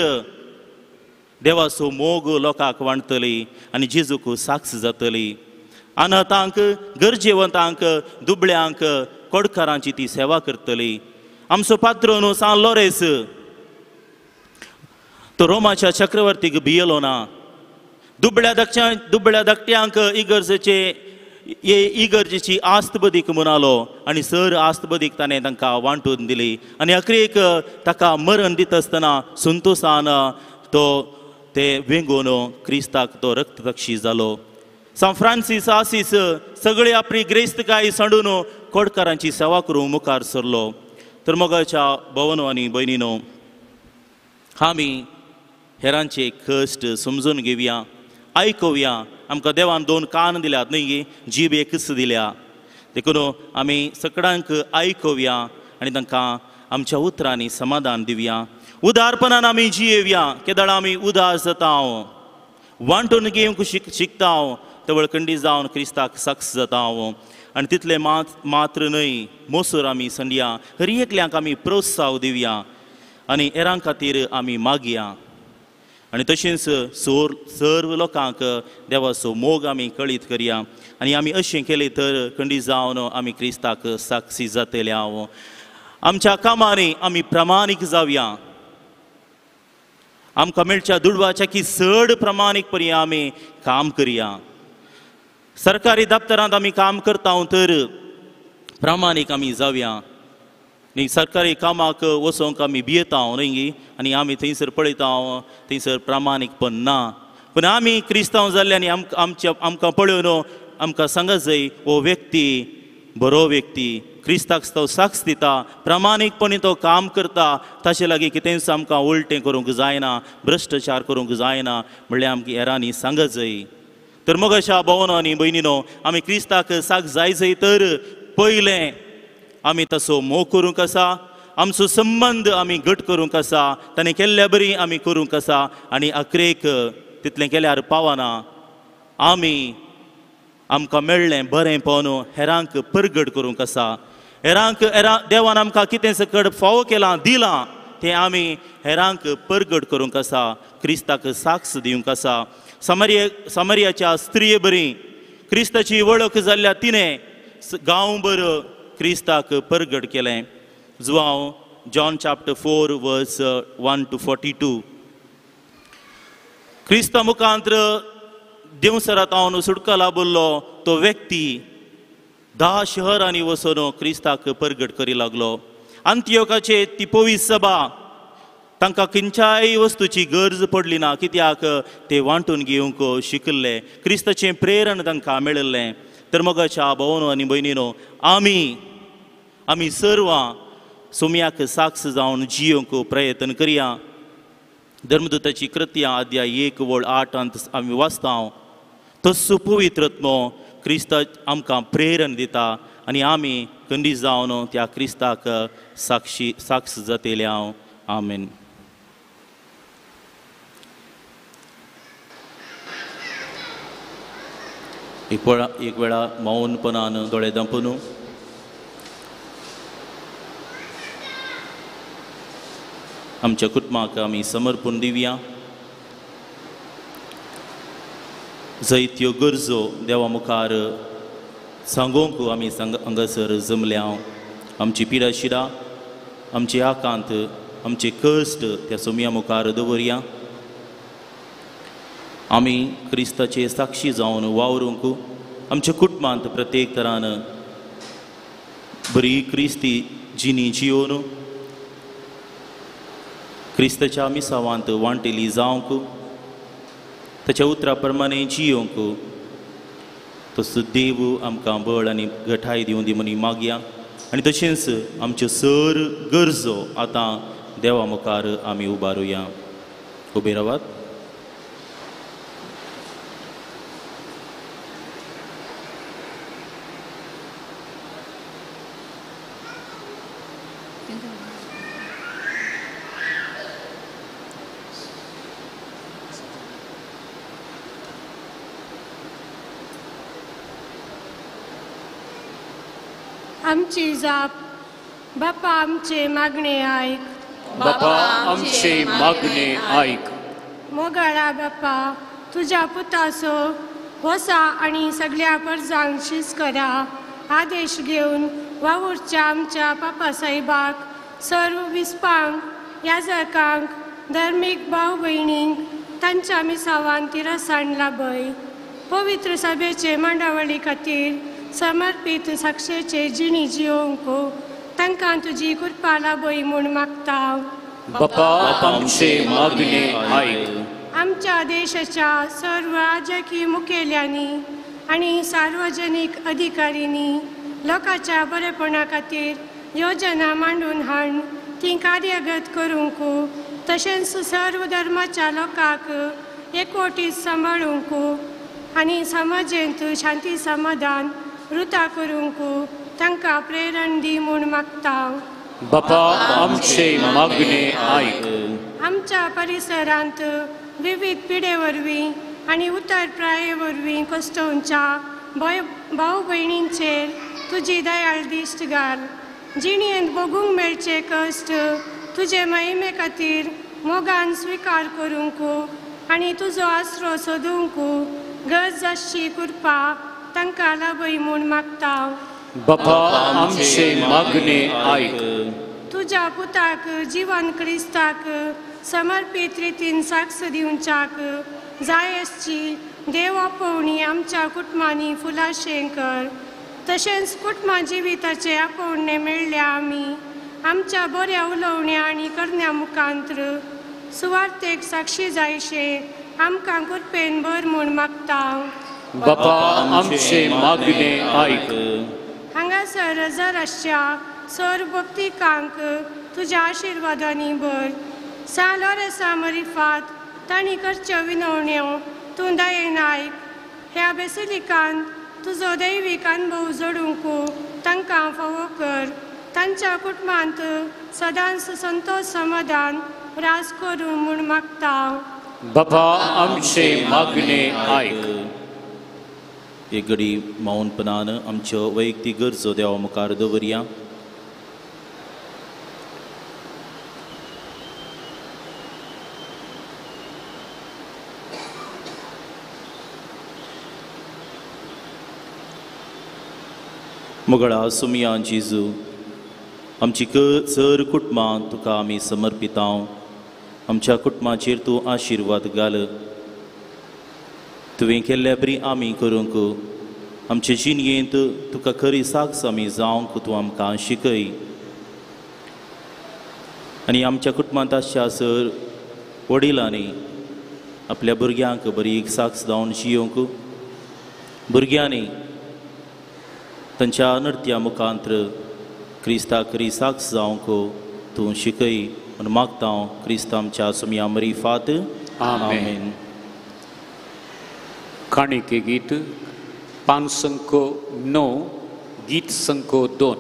देवाचो मोग लोकांक वांटतली आनी जेजूक साक्ष जातली. अनाथांक, गरजेवंतांक, दुबळ्यांक, कोडकारांची ती सेवा करतली. आमचो पात्रोन सान लोरेस तो रोमाच्या चक्रवर्तीक भियेलो ना. दुबळ्या दुबळ्या धाकट्यांक इगर्जेचे इगर्जेची आस्त बदीक म्हणालो आनी सर आस्त बदीक ताणें तांकां वांटून दिली. आनी अखेरेक ताका मरण दिता आसतना संतोसान तो ते वेंगोवन क्रिस्ताक तो रक्तदक्षी जालो. सान फ्रांसीस आसीस सगळे आपली ग्रेस्तकाय सांडून कोडकारांची सेवा करूंक मुखार सरलो. तर मोगाच्या भवनो आनी भयणीनो, आमी हेरांचे कश्ट समजून घेवया, आयकुया. आमकां देवान दोन कान दिल्यात न्हय, जीब एकच दिल्या. देखून आमी सगळ्यांक आयकुया आनी तांकां आमच्या उतरांनी समाधान दिवया. उदारपणान आमी जियेवया. केदळा आमी उदास जाता, वांटून घेवंक शिकता, तवळ कंडी जावन क्रिस्ताक साक्ष जाता. आनी तितलें मात्र न्हय, मोसोर आमी संडया, हर एकल्यांक आमी प्रोत्साह दिवया आनी हेरां खातीर आमी मागया. आनी तशेंच सर्व लोकांक देवाचो मोग आमी कळीत करया. आनी आमी अशें केलें तर खंडी जावन आमी क्रिस्ताक साक्षी जातले. हांव आमच्या कामांनी आमी प्रामाणीक जावया. आमकां मेळच्या दुडवाच्या की चड प्रामाणीकपणी आमी काम करया. सरकारी दप्तरांत आमी काम करता तर प्रामाणीक आमी जावया. न्ही, सरकारी कामाक वचोंक आमी भियेता न्हय, आनी आमी थंयसर पळयता थंयसर प्रामाणीकपण ना. पूण आमी क्रिस्तांव जाल्ले आनी आमकां पळोवन आमकां सांगत जाय, हो व्यक्ती बरो व्यक्ती, क्रिस्ताक तो साक्ष दिता, प्रामाणीकपणी तो काम करता, ताचे लागीं कितेंच आमकां उलटें करूंक जायना, भ्रश्टाचार करूंक जायना म्हणल्यार आमकां हेरांनी सांगत जाय. तर मग अशा भोवनो आनी भयणीनो, आमी क्रिस्ताक साक्ष जाय जाय तर पयलें आमी तसो मोग करूंक आसा, आमचो संबंद आमी घट करूंक आसा, ताणें केल्ल्या बरी आमी करूंक आसा. आनी अखेरेक तितलें केल्यार पावना, आमी आमकां मेळ्ळें बरें पावन हेरांक परगट करूंक आसा. हेरांक देवान आमकां कितें सकट फावो केलां दिलां तें आमी हेरांक परगट करूंक आसा, क्रिस्ताक साक्ष दिवंक आसा. समरियाच्या स्त्रिये बरी क्रिस्ताची वळख जाल्ल्या तिणें गांवभर क्रिस्ताक परगट केलें. Joao John chapter 4 verse 1 to 42. क्रिस्ता मुखांत्र देवसरांत हांव सुटका लाबल्लो तो व्यक्ती 10 शहरांनी वचून क्रिस्ताक परगट करी लागलो. अंत्योकाचे ती पवित्र सभा तांकां खंयच्याय वस्तूची गरज पडली ना, कित्याक ते वांटून घेवंक शिकिल्ले, क्रिस्ताचें प्रेरण तांकां मेळिल्लें. तर मोगाच्या भोवनो आनी भयणीनो, आमी आमी सर्वां सोम्याक साक्ष जावन जियोंक प्रयत्न करया. धर्मदूताची कृत्या अध्याय 1 वळ 8 आमी वाचता, तस्सो पवित्रत्मो क्रिस्ता आमकां प्रेरण दिता आनी आमी खंडीत जावन त्या क्रिस्ताक साक्ष जातले. हांव आमेन. एक वेळा मौनपणान दोळे धांपून आमच्या कुटुंबाक आमी समर्पण दिवया. जैत्यो गरजो देवा मुखार सांगोंक आमी हांगासर जमल्या. आमची पिडा शिरा, आमची आकांत, आमचे कश्ट त्या सोमया मुखार दवरया. आमी क्रिस्ताचे साक्षी जावन वावरूंक आमच्या कुटुंबांत प्रत्येक तरान बरी क्रिस्ती जिणी जियोन क्रिस्ताच्या मिसावांत वांटेली जावंक, ताच्या उतरा प्रमाणे जियोंक तसो देव आमकां बळ आनी गठाय दिवं दी म्हणी मागया. आनी तशेंच आमच्यो सर गरजो आतां देवा मुखार आमी उबारुया. उबे रावात. आमची जाप, बापा आमचे मागणे आयक, बापा आमचे मागणे आयक. मोगाळा बापा, तुज्या पुताचो होसा आनी सगळ्या परजांक शीस करा आदेश घेवन वावुरच्या आमच्या पापा साहेबाक, सर्व विस्पांक, याजकांक, धर्मीक भाव भयणींक तांच्या मिसावान तिरसाण लाभय. पवित्र सभेचे मांडावळी खातीर समर्पीत साक्षेचे जिणी जियोंक तांकां तुजी कृपा लाभय म्हूण मागता. बापा आमचे मागणे आयक. आमच्या देशाच्या सर्व राजकीय मुखेल्यांनी आनी सार्वजनीक अधिकाऱ्यांनी लोकांच्या बरेपणा खातीर योजना मांडून हाडून ती कार्यगत करूंक, तशेंच सर्व धर्माच्या लोकांक एकवटीत सांबाळूंक आनी समाजेंत शांती समाधान रुता करूंक तांकां प्रेरण दी म्हूण मागता. बापा आमचे मागणे आयक. आमच्या परिसरांत विविध पिडे वरवीं आनी उतर प्राये वरवीं कश्टोवच्या भाव भयणींचेर तुजी दयाळ दिश्ट घाल. जिणेंत भोगूंक मेळचे कश्ट तुजे महिमे खातीर मोगान स्विकार करूंक आनी तुजो आसरो सोदूंक गरज आसची कृपा तांकां लाभय म्हूण मागता. बापा आमचे मागणे आयक. तुज्या पुताक जिवन क्रिस्ताक समर्पीत रितीन साक्ष दिवच्याक जाय आसची देव आपोवणी आमच्या कुटुंबांनी फुलाशें कर. तशेंच कुटुंबा जिविताचे आपोवणे मेळ्ळ्या आमी आमच्या बऱ्या उलोवण्या आनी करण्या मुखांत्र सुवार्थेक साक्षी जायशे आमकां कृपेन भर म्हूण मागता. बापा आमचे मागणे आयक. हांगासर जराश्या सर्व भक्तिकांक तुज्या आशिर्वादांनी भर. सा लोरेसा मरिफात तांणी करच्यो विनवण्यो तूं दयेन आयक. ह्या बेसिलिकांत तुजो दैवीक अनुभव जोडूंक तांकां फावो कर. तांच्या कुटुंबांत सदांच संतोष समाधान राज करूं म्हूण मागता. बापा आमचे मागणे आयक. एक घडी मौनपणान आमच्यो वैयक्तीक गरजो देवा मुखार दवरया. मोगळा सुमया जेजू, आमची चर कुटुंबां तुका आमी समर्पितांव. आमच्या कुटुंबाचेर तूं आशिर्वाद घाल. तुवें केल्ल्या बरी आमी करूंक, आमचे जिणेंत तुका खरी साक्ष आमी जावंक तूं आमकां शिकय. आनी आमच्या कुटुंबांत आसच्या सर वडिलांनी आपल्या भुरग्यांक बरी एक साक्ष जावन जियोवंक, भुरग्यांनी तांच्या नृत्या मुखांत्र क्रिस्ताक खरी साक्ष जावंक तूं शिकय म्हूण मागता हांव क्रिस्ता आमच्या सुमया मरिफात. आमेन. काणिके गीत 509 गीत संको 2.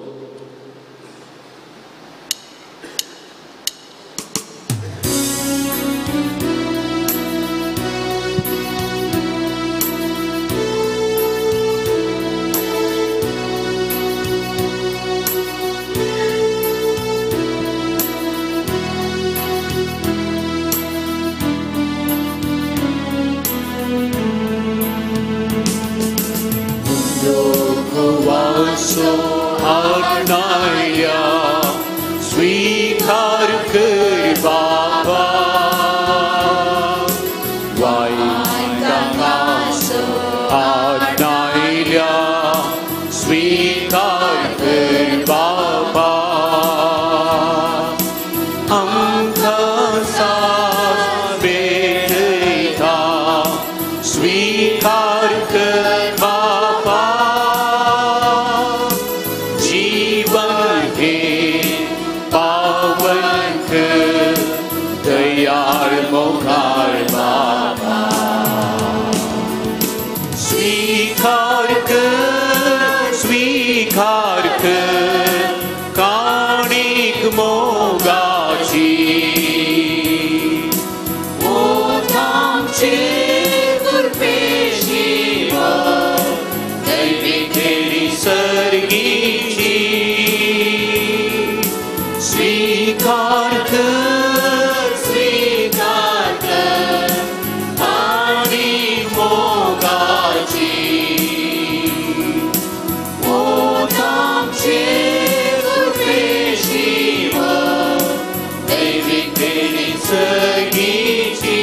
O tamçı kurpeşi ओत आमचेर उर्बेची दैवीक देणी सर्गीची.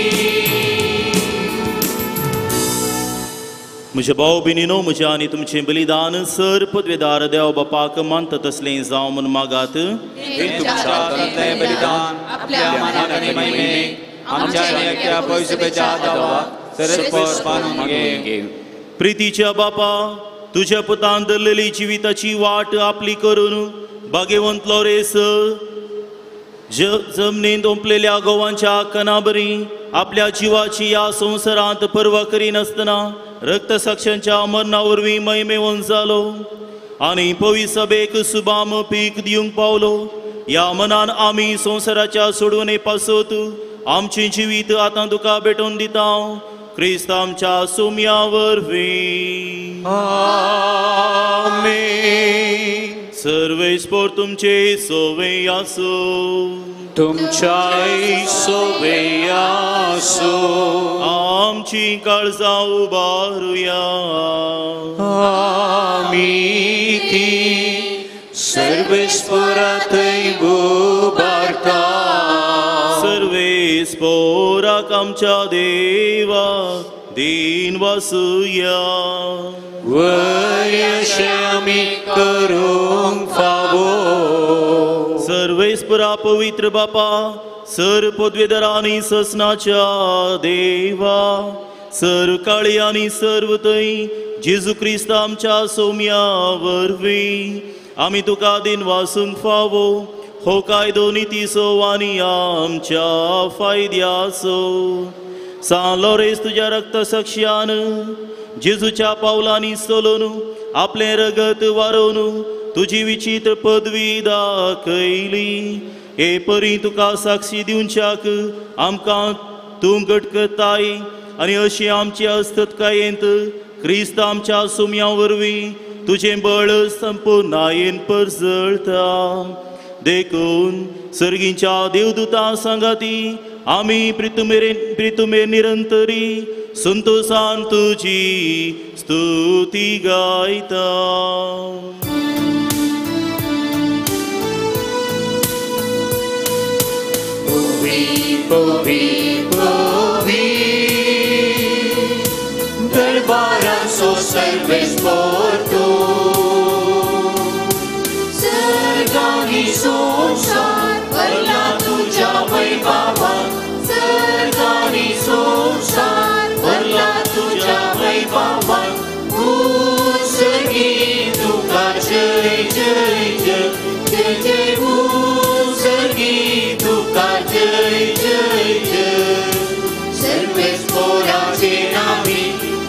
म्हज्या भाव भयणीनो, म्हज्या आनी तुमचें बलिदान सर पदवेदार देव बापाक मानता तसलें जावं म्हूण मागात. तुमच्या हातांतलें बलिदान आपल्या मानाक आनी महिमेक आमच्या आनी अख्ख्या पयसुपेच्या दावाक सरस्पर मानून घे. प्रितीच्या बापा, तुज्या पुतान धरलेली जिविताची वाट आपली करून बागेवंत लोरेस जमनींत ओंपलेल्या गोवांच्या कणाबरी आपल्या जिवाची ह्या संवसारांत पर्वा करिनासतना रक्तसाक्षांच्या मरणा वरवीं महिमेवंत जालो आनी पवी सभेक सुबाम पीक दिवंक पावलो. ह्या मनान आमी संवसाराच्या सोडवणे पासत आमचें जिवीत आतां तुका भेटोवन दिता, क्रिस्त आमच्या सुम्या वरवीं. आमेन. सर्वेस्पोर तुमचे सोवे आसूं. तुमच्याय सोवे आसूं. आमची काळजां उबारुया. आमी ती सर्वेस्पोरा थंय उबारता. सर्वेस्पोराक आमच्या देवा दीन वासुया. वय अशें आमी करूंक फावो. सर्वेस्परा पवित्र बापा, सर पदवेदार आनी ससनाच्या देवा, सर काळी आनी सर्व थंय जेजू क्रिस्त आमच्या सोम्या वरवीं आमी तुका दीन वासूंक फावो. हो कायदो नितीचो आनी आमच्या फायद्याचो. सान लोरेस तुज्या रक्तसाक्षान जेजूच्या पावलांनी चलून आपलें रगत वारोवन तुजी विचित्र पदवी दाखयली. हे परी तुका साक्षी दिवच्याक आमकां तूं घट करताय आनी अशी आमची अस्ततकायेंत क्रिस्त आमच्या सुम्या वरवीं तुजें बळ संपुर्णायेन परजळता. देखून सर्गीच्या देवदूतां सांगाती आमी प्रितुमेर निरंतरी संतोषान तुजी स्तुती गायता. पवी पवी दरबाराचो सर्वेस्पोर तूं, सर्गानी संवसार भरला तुज्या वैभवान, सर्गानी संवसार भरला तुज्या वैभवान. सर्गी तुका जय जय जय जय जय, सर्गी तुका जय जय जय. सर्वेस्पोराचे नावी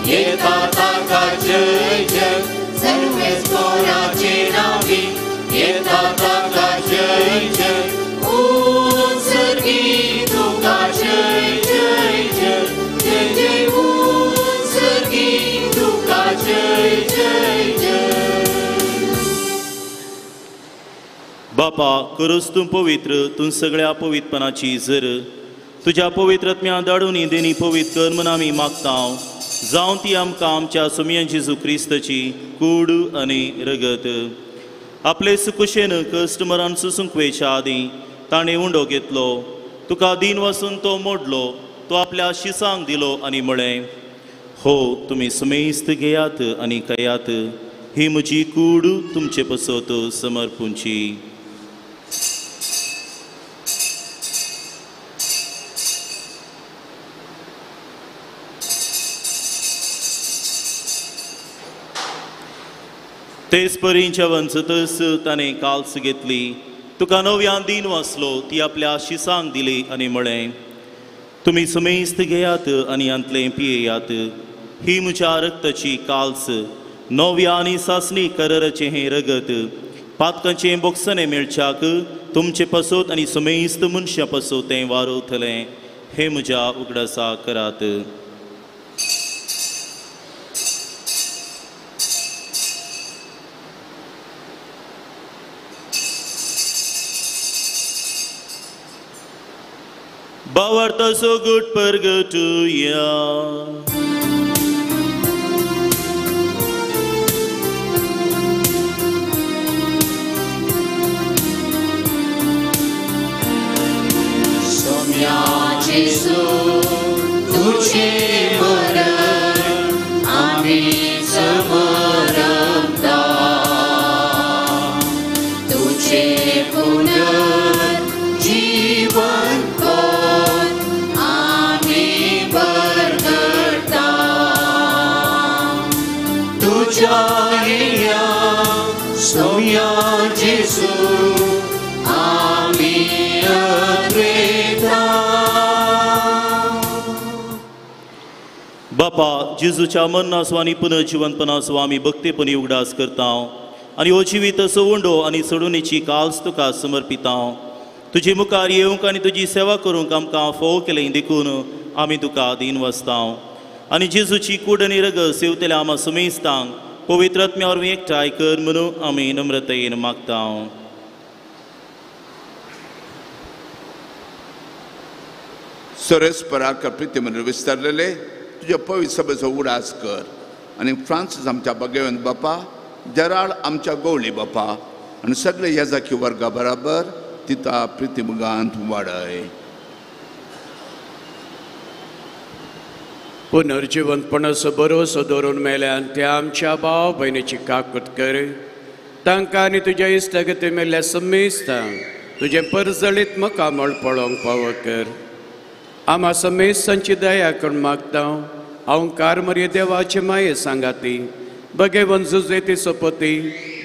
येता ताका जय जय, सर्वेस्पोराचे नावी येता ताका जय जय. सर्गी तुका जय जय जय जय जय, सर्गी तुका जय जय जय. बापा, करूच तूं पवित्र, तूं सगळ्या पवित्रपणाची जर तुज्या पवित्र आत्म्या धाडून देणी पवित्र कर म्हूण आमी मागता. जावं ती आमकां आमच्या सोमया जेजू क्रिस्ताची कूड आनी रगत. आपले सुकुशेन कश्ट मरण सोसूंक वयच्या आदीं ताणें उंडो घेतलो, तुका दीन वासून तो मोडलो, तो आपल्या शिसांक दिलो आनी म्हळें, हो तुमी सुमेस्त घेयात आनी खायात, ही म्हजी कूड तुमचे पसत समर्पूंची. तेच परी जेवण जातच ताणें काल्स घेतली, तुका नव्यान दीन वाचलो, ती आपल्या शिसांक दिली आनी म्हळें, तुमी सुमेस्त घेयात आनी हांतलें पियेयात, ही म्हज्या रक्ताची काल्स, नव्या आनी सासणी कराराचें हें रगत, पातकांचें बोगसणें मेळच्याक तुमचे पासत आनी सुमेस्त मनशां पासत तें वारवतलें. हें म्हज्या उगडासा करात. भावार्थाचो गुट परगटुया. तुमच्या येया सोम्या जेजू आमी अत्रेता. बापा जेजूच्या मरणाचो आनी पुनर्जिवनपणाचो आमी भक्तेपणी उगडास करता आनी हो जिवीत सवंडो आनी सोडूनेची काल्स तुका समर्पिता. तुजे मुखार येवंक आनी तुजी सेवा करूंक आमकां फोव केलें देखून आमी तुका दीन वसता आनी जेजूची कूड आनी रगत सेवतल्या आमा सुमेस्तांक पवित्र आत्म्या वरवीं एकठांय कर म्हणून आमी नम्रतायेन मागता. सरस्पराक प्रिती विस्तारलेले तुज्या पवित्र सभेचो उडास कर आनी फ्रांसीस आमच्या भगवंत बापा, जराळ आमच्या गवळी बापा आनी सगळे याजाकी वर्गा बराबर तिता प्रितिमुगांत वाडय. पुनर्जिवंतपणाचो भरोसो दवरून मेल्यान त्या आमच्या भाव भयणीची काकूत कर. तांकां आनी तुज्या इश्टागती मेल्ल्या समेस्तांक तुजें परजळीत मुखामळ पळोवंक पावो कर. आमा समेस्तांची दया करून मागता. हांव कारमर्य देवाचे माये सांगाती भगेवन जुजेती सोपती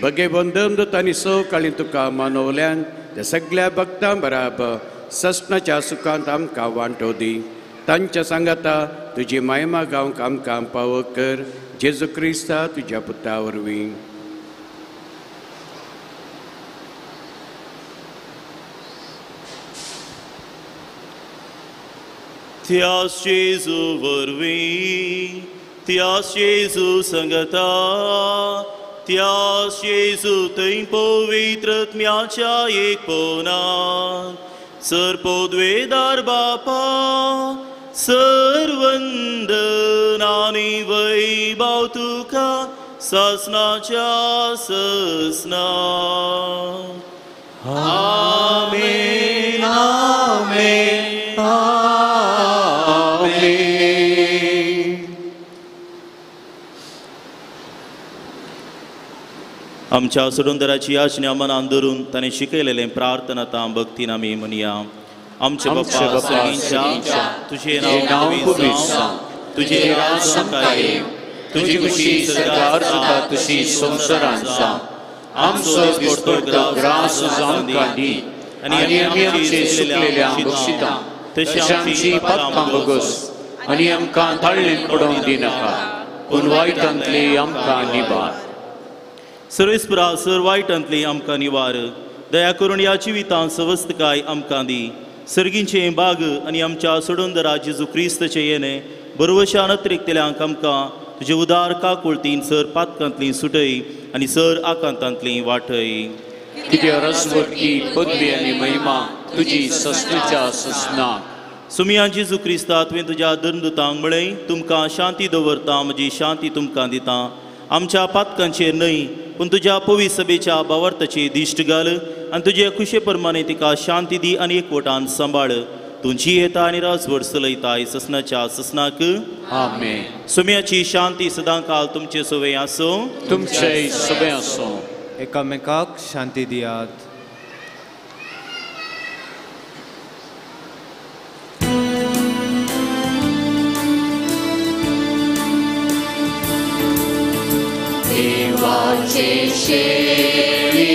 भगेवन दमदूत आनी सवकाळी तुका मानवल्यान त्या सगळ्या भक्तां बराबर ससनाच्या सुखांत आमकां वांटो दी. तांच्या सांगाता तुजी मायमा गावंक आमकां पावो कर. जेजू क्रिस्ता तुज्या पुता वरवीं. त्यास जेजू वरवीं, त्यास जेजू संगता, त्यास जेजू थंय पवित्र आत्म्याच्या एकपणान सर पोदवेदार बापा सर्वंदन आनी वैभव तुका ससनाच्या ससना. आमेन आमेन आमेन. आमच्या सोडूनदाराची आज्ञा मनान धरून ताणें शिकयलेलें प्रार्थना तां भक्तीन आमी म्हणया. आमचे बापा सर्गींच्या, तुजें नांव पवित्र जावं, तुजें राज आमकां येवं, तुजी खुशी स्वर्गार जाता तशी संवसारांत जावं. आमचो दिसपडटो ग्रास आमकां दी आनी आमी आमचे सुकलेल्या बक्षिता तशी आमची पातकां भोगोस आनी आमकां ताळ्ळेन पडोवंक दिनाका, पूण वायटांतली आमकां निवार. सर्वेस्परा सर वायटांतली आमकां निवार. दया करून ह्या जिवितांत सवस्तकाय आमकां दी. सर्गींचे बाग आनी आमच्या सोडूनदारा जेजू क्रिस्ताचें येणें बरवशान अतिरिक्तल्यांक आमकां तुजे उदार काकुळतीन सर पातकांतली सुटय आनी सर आकांतांतली वाटय. कित्याक रसवरकी पदवी आनी महिमा तुजी ससनाच्या ससना. सुमिया जेजू क्रिस्ता, तुवें तुज्या धर्मदूतांक म्हळें, तुमकां शांती दवरता, म्हजी शांती तुमकां दिता. आमच्या पातकांचेर न्हय पूण तुज्या पवित्र सभेच्या भावार्थाची दिश्ट घाल आनी तुजे खुशे प्रमाणे तिका शांती दी आनी एकवटान सांबाळ. तूं जियेता आनी राजवट चलयताय ससनाच्या ससनाक. आमेन. सुम्याची शांती सदांकाल तुमचे सवे आसूं. तुमचे सवे आसूं. एकामेकाक शांती दियात. देवाचे शेळये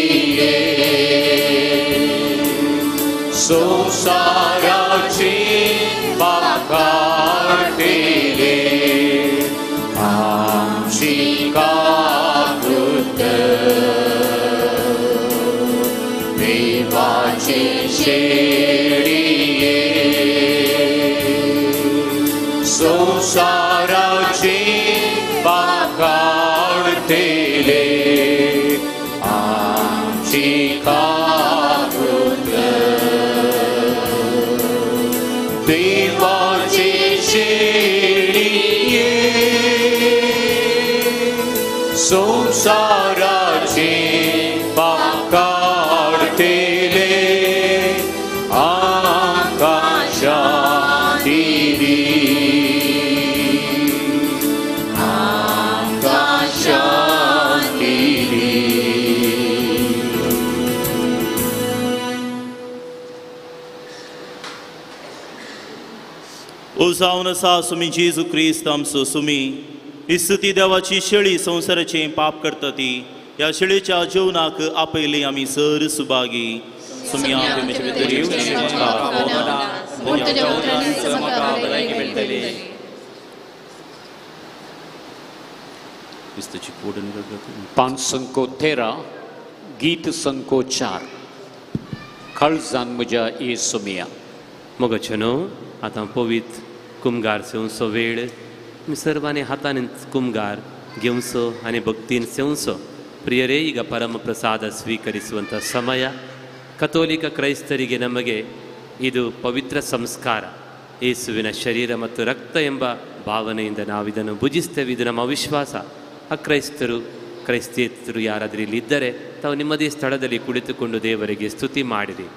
संसाराचे पाप काडटले आमची काकूत. देवाचे शेळये संसाराचे पाप काडटले आमची काकूत. देवाचे शेळये संसाराचे पाप काडटले आमकां शांती दी, आमकां शांती दी. ओ जावन आसा सुमी जेजू क्रिस्त आमचो सुमी, इस्तुती देवाची शेळी संवसाराचें पाप करता ती ह्या शेळीच्या जेवणाक आपयली आमी सर सुभागी. पांच संको 13 गीत संको 4 काळजान म्हज्या ये सोमिया. मोगाचें न्हू आतां पवित्र कुमगार सेवचो वेळ. सर्वांनी हातान कुमगार घेवचो आनी भक्तीन सेवचो. ಪ್ರಿಯರೇ, ಈಗ ಪರಮ ಪ್ರಸಾದ ಸ್ವೀಕರಿಸುವಂಥ ಸಮಯ. ಕಥೋಲಿಕ ಕ್ರೈಸ್ತರಿಗೆ ನಮಗೆ ಇದು ಪವಿತ್ರ ಸಂಸ್ಕಾರ. ಯೇಸುವಿನ ಶರೀರ ಮತ್ತು ರಕ್ತ ಎಂಬ ಭಾವನೆಯಿಂದ ನಾವಿದನ್ನು ಭುಜಿಸ್ತೇವೆ. ಇದು ನಮ್ಮ ವಿಶ್ವಾಸ. ಅಕ್ರೈಸ್ತರು ಕ್ರೈಸ್ತೇತರು ಯಾರಾದರೂ ಇಲ್ಲಿ ಇದ್ದರೆ ತಾವು ನಿಮ್ಮದೇ ಸ್ಥಳದಲ್ಲಿ ಕುಳಿತುಕೊಂಡು ದೇವರಿಗೆ ಸ್ತುತಿ ಮಾಡಿರಿ.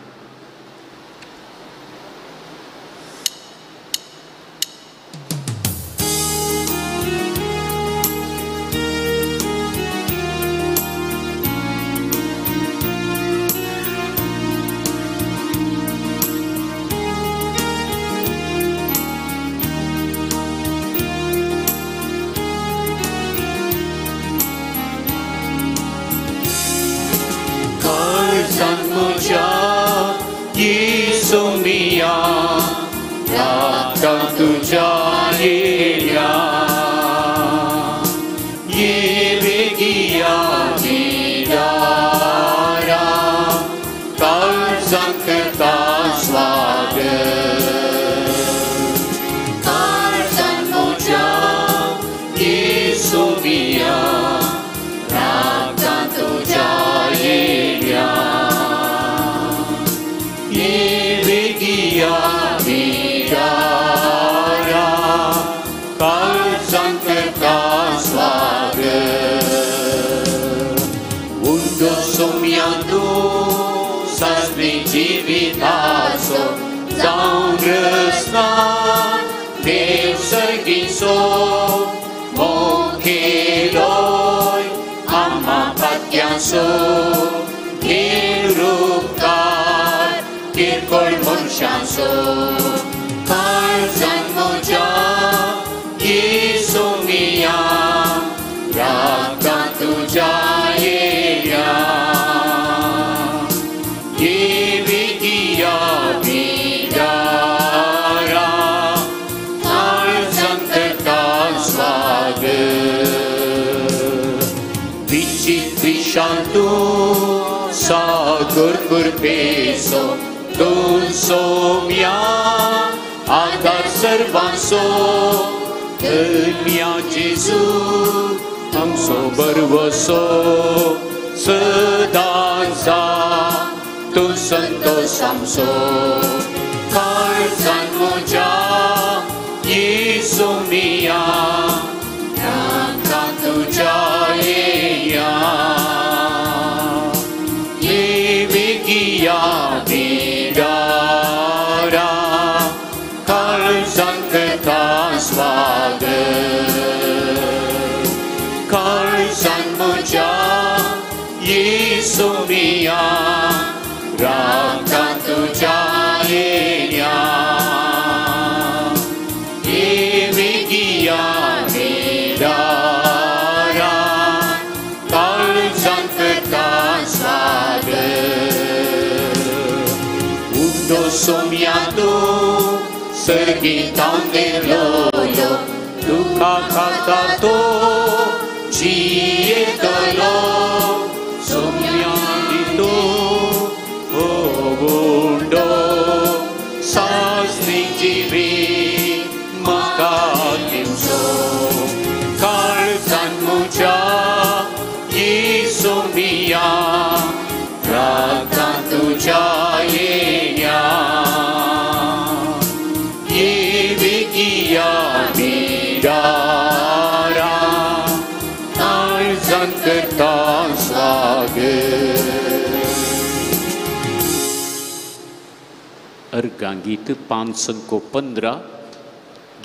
अर्घां गीत 515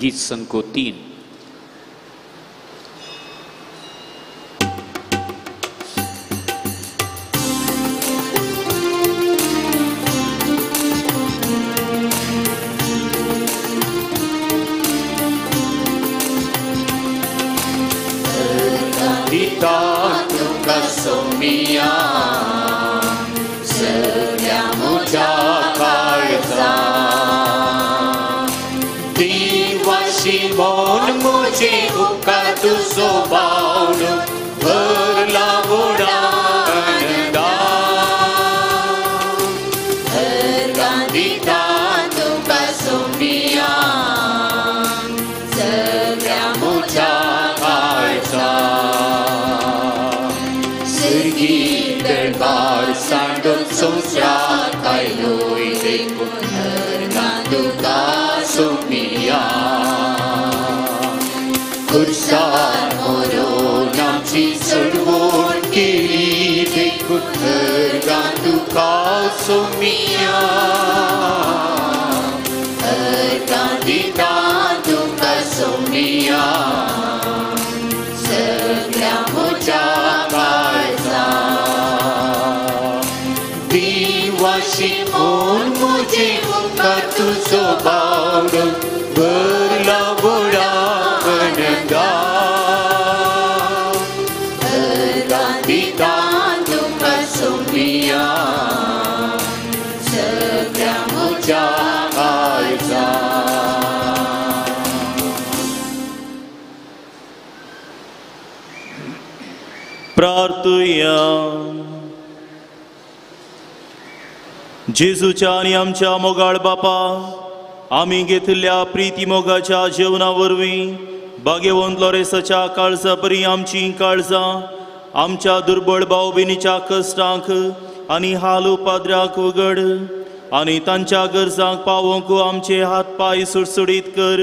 गीत संको 3. दिता तुका सोमिया सगळ्या म्हज्या काळजा दिवाशी मोन म्हजे उपकार तुजो बावडो भरला व्हडा आनंदान अर्गां दिता तुका सोमिया सगळ्या म्हज्या काळजा सर्गी दरबार सांडून संवसाराक आयलोय देखून अर्गां तुका सोमिया खुर्सार मरोन आमची सोडवण केली देखून अर्गां तुका सोमिया अर्गां दिता तुका सोमिया सगळ्या म्हज्या काळजा दिवाशी मोन म्हजे उपकार तुजो बावडो भरला व्हडा आनंदान अर्गां दिता तुका सोमिया सगळ्या म्हज्या काळजा. प्रार्थुया. जेजूच्या आनी आमच्या मोगाळ बापा, आमी घेतिल्ल्या प्रिती मोगाच्या जेवणा वरवीं भाग्यवंत लोरेसाच्या काळजा बरी आमची काळजां आमच्या दुर्बळ भाव भयणीच्या कश्टांक आनी हाल उपाद्र्याक उगड आनी तांच्या गरजांक पावोवंक आमचे हात पांय सुडसुडीत कर.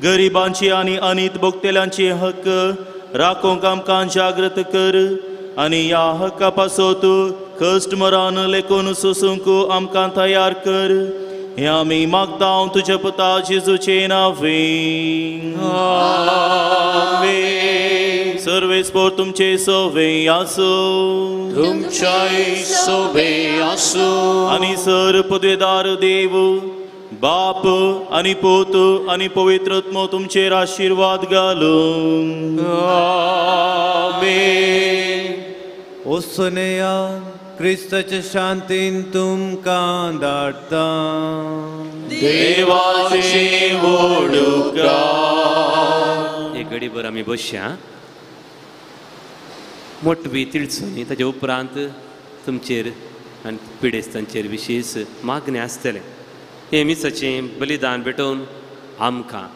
गरिबांची आनी अनीत भोगतेल्यांचे हक्क राखोवंक आमकां जागृत कर आनी ह्या हक्का पासत कश्ट मरान लेखून सोसूंक आमकां तयार कर. हें आमी मागता तुज्या पुता जेजूचे नांवें. आमेन. सर्वेस्पोर तुमचे सोवे आसूं, तुमच्याय सोवे आसूं. आनी सर पदवेदार देव बाप आनी पूत आनी पवित्र आत्मो तुमचेर आशिर्वाद घालूं. आमेन. ओसनेया क्रिस्ताच्या शांतीन तुमकां धाडटा. देवाचे व्हडुकार. एक घडीभर आमी बसया मोटवी तिळसुनी, ताजे उपरांत तुमचेर आनी पिडेस्तांचेर विशेश मागणें आसतलें. हें मिसाचें बलिदान भेटोवन आमकां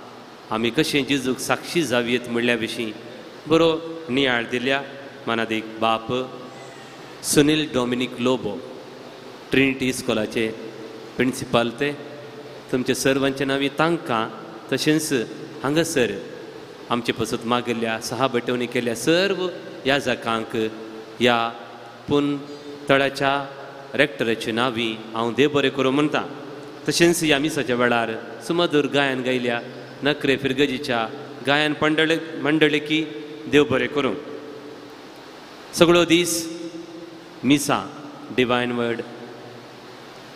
आमी कशें जेजूक साक्षी जावयेत म्हणल्या विशीं बरो नियाळ दिल्या मानादीक बाप सुनील डॉमिनीक लोबो, ट्रिनिटी इस्कोलाचे प्रिंसिपाल. ते तुमचे सर्वांचे नांवी तांकां तशेंच हांगासर आमचे पसत मागिल्ल्या सहा बटवणी केल्ल्या सर्व याजकांक ह्या पूण तळाच्या रेक्टराचे नांवी हांव देव बरें करूं म्हणटा. तशेंच ह्या मिसाच्या वेळार सुमधूर गायन गायल्या नकरे फिरगजीच्या गायन मंडळेकी देव बरें करूं. सगळो दीस मिसा डिवायन वर्ड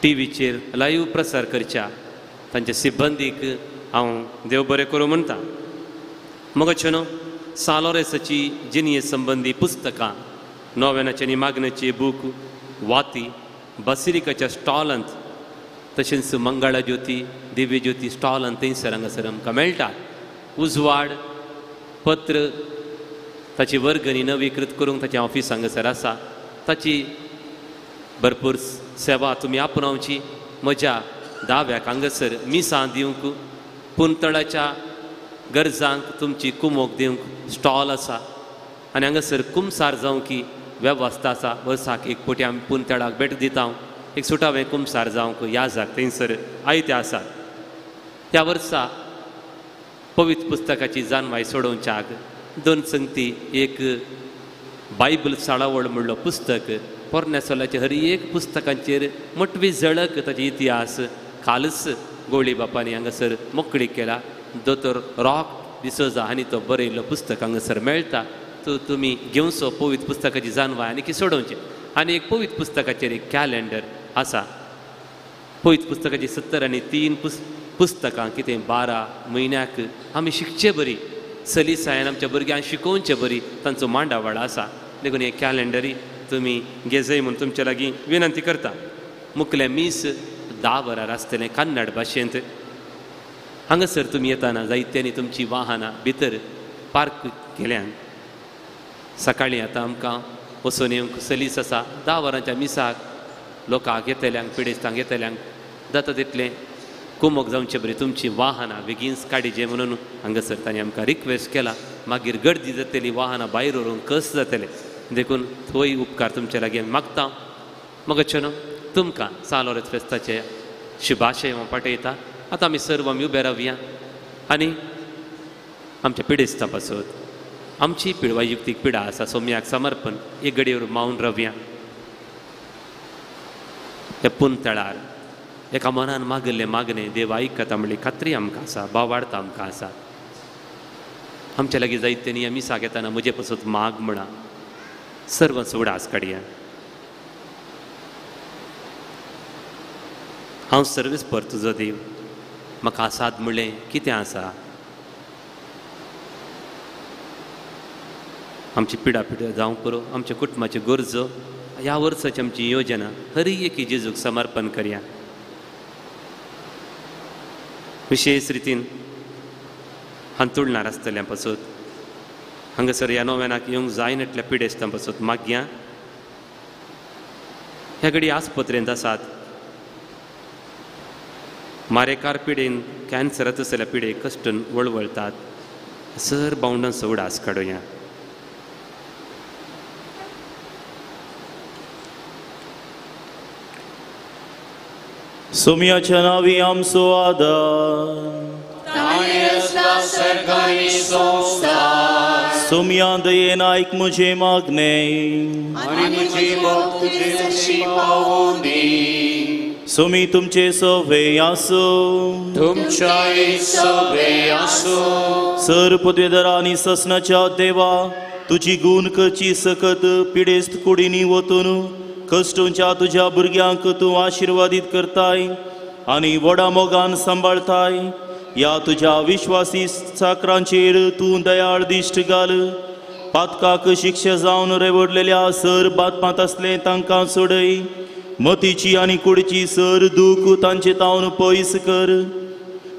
टीव्हीचेर लायव्ह प्रसार करच्या तांच्या सिब्बंदीक हांव देव बरें करूं म्हणटा. मगो न्हू सालोरेसाची जिणये संबंदी पुस्तकां, नोवेनाचे आनी मागण्याचे बूक, वाती बासिलिकाच्या स्टॉलांत तशेंच मंगळा ज्योती दिव्य ज्योती स्टॉलांत थंयसर हांगासर आमकां मेळटा. उजवाड पत्र ताची वर्गणी नवीकृत करूंक ताचें ऑफीस हांगासर आसा. ताची भरपूर सेवा तुमी आपणावची. म्हज्या दाव्याक हांगासर मिसां दिवंक पुंतळाच्या गरजांक तुमची कुमोक दिवंक स्टॉल आसा आनी हांगासर कुमसार जावंक वेवस्था आसा. वर्साक एक पटी आमी पुंतळाक भेट दिता. एक सुटावें कुमसार जावंक याजाक थंयसर आयते आसात. ह्या वर्सा पवित्र पुस्तकाची जानवाय सोडोवच्याक दोन संगती एक बायबल साळावळ म्हणलो पुस्तक पोरण्या सोलाच्या हर एक पुस्तकांचेर मोटवी झळक ताचे इतिहास कालच गोळी बापांनी हांगासर मोकळी केला. दोतोर रॉक डिसोजा हांणी तो बरयल्लो पुस्तक हांगासर मेळटा. तो तुमी घेवचो पवित्र पुस्तकाची जानवाय आनी सोडोवचें. आनी एक पवित्र पुस्तकाचेर एक कॅलेंडर आसा. पवित्र पुस्तकाची 73 पुस्तकां कितें 12 म्हयन्याक आमी शिकचे बरी सलीसायन आमच्या भुरग्यांक शिकोवचे बरी तांचो मांडावळ आसा. देखून हे कॅलेंडरी तुमी घेजय म्हूण तुमचे लागीं विनंती करता. मुखलें मीस 10 वरार आसतलें कन्नड भाशेंत. हांगासर तुमी येताना जायत्यांनी तुमची वाहनां भितर पार्क केल्यान. सकाळीं आतां आमकां वचून येवंक सलीस आसा. 10 वरांच्या मिसाक लोकांक येतल्यांक पिडेस्तांक येतल्यांक जाता तितलें कुमोक जावचे बरी तुमची वाहनां बेगीनच काडिजे म्हणून हांगासर तांणी आमकां रिक्वेस्ट केला. मागीर गर्दी जातली, वाहनां भायर व्हरूंक कस जातलें, देखून थंय उपकार तुमचे लागीं मागता. मगच्यो न्हू तुमकां सान लोरेंस फेस्ताचे शुभाशय हांव पाठयता. आतां आमी सर्व आमी उबे रावया आनी आमच्या पिडेस्तां पासत आमची वैयक्तीक पिडा आसा सोम्याक समर्पण एक घडयेर मावन रावया. ह्या पुनतळार एका मनान मागिल्लें मागणें देव आयकता म्हणली खात्री आमकां आसा, भावार्थ आमकां आसा. आमच्या लागीं जायते न्ही मिसाक येताना म्हजे पासत माग म्हणा. सर्व उडास काडया. हांव सर्वीस पर तुजो देव, म्हाका आसात म्हणलें कितें आसा? आमची पिडा पिडा जावंक पुरो, आमच्या कुटुंबाच्यो गरजो, ह्या वर्साची आमची योजना हरी एकी जेजूक समर्पण करया. विशेष रितीन हांतुळणार आसतल्या पासत हांगासर ह्या नोव्यानाक येवंक जायनातल्या पिडेस्तां पासत मागया. ह्या घडी आस्पत्रेंत आसात मारेकार पिडेन कॅन्सरात आसलेल्या पिडे कश्टन वळवळतात. सर बावंडांचो उडास काडुया. सोम्याच्या नावी आमचो आदार, सोम्या दयेन आयक म्हजें मागणें, सोमी तुमचे सवे आसूं, तुमच्याय सवे आसूं. सर पदवेदारा आनी ससनाच्या देवा, तुजी गूण करची सकत पिडेस्त कुडींनी वतून कश्टोंच्या तुज्या भुरग्यांक तूं आशिर्वादीत करताय आनी व्हडा मोगान सांबाळताय. ह्या तुज्या विश्वासी चाकरांचेर तूं दयाळ दिश्ट घाल. पातकाक शिक्षा जावन रेवडलेल्या सर बातमात आसलें तांकां सोडय. मतीची आनी कुडीची सर दूख तांचे तावन पयस कर.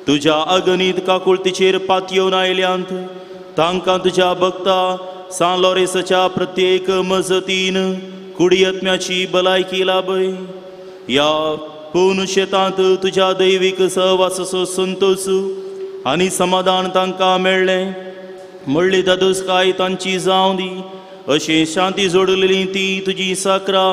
तुज्या अगणीत काकुळतीचेर पातयेवन आयल्यांत तांकां तुज्या भक्ता सान लोरेसाच्या प्रत्येक मजतीन कुडियत्म्याची भलायकी लाभय. ह्या पूर्ण शेतांत तुज्या दैवीक सहवासाचो संतोश आनी समाधान तांकां मेळ्ळें म्हणली दादोसकाय तांची जावं दी. अशें शांती जोडलेली ती तुजी साकरा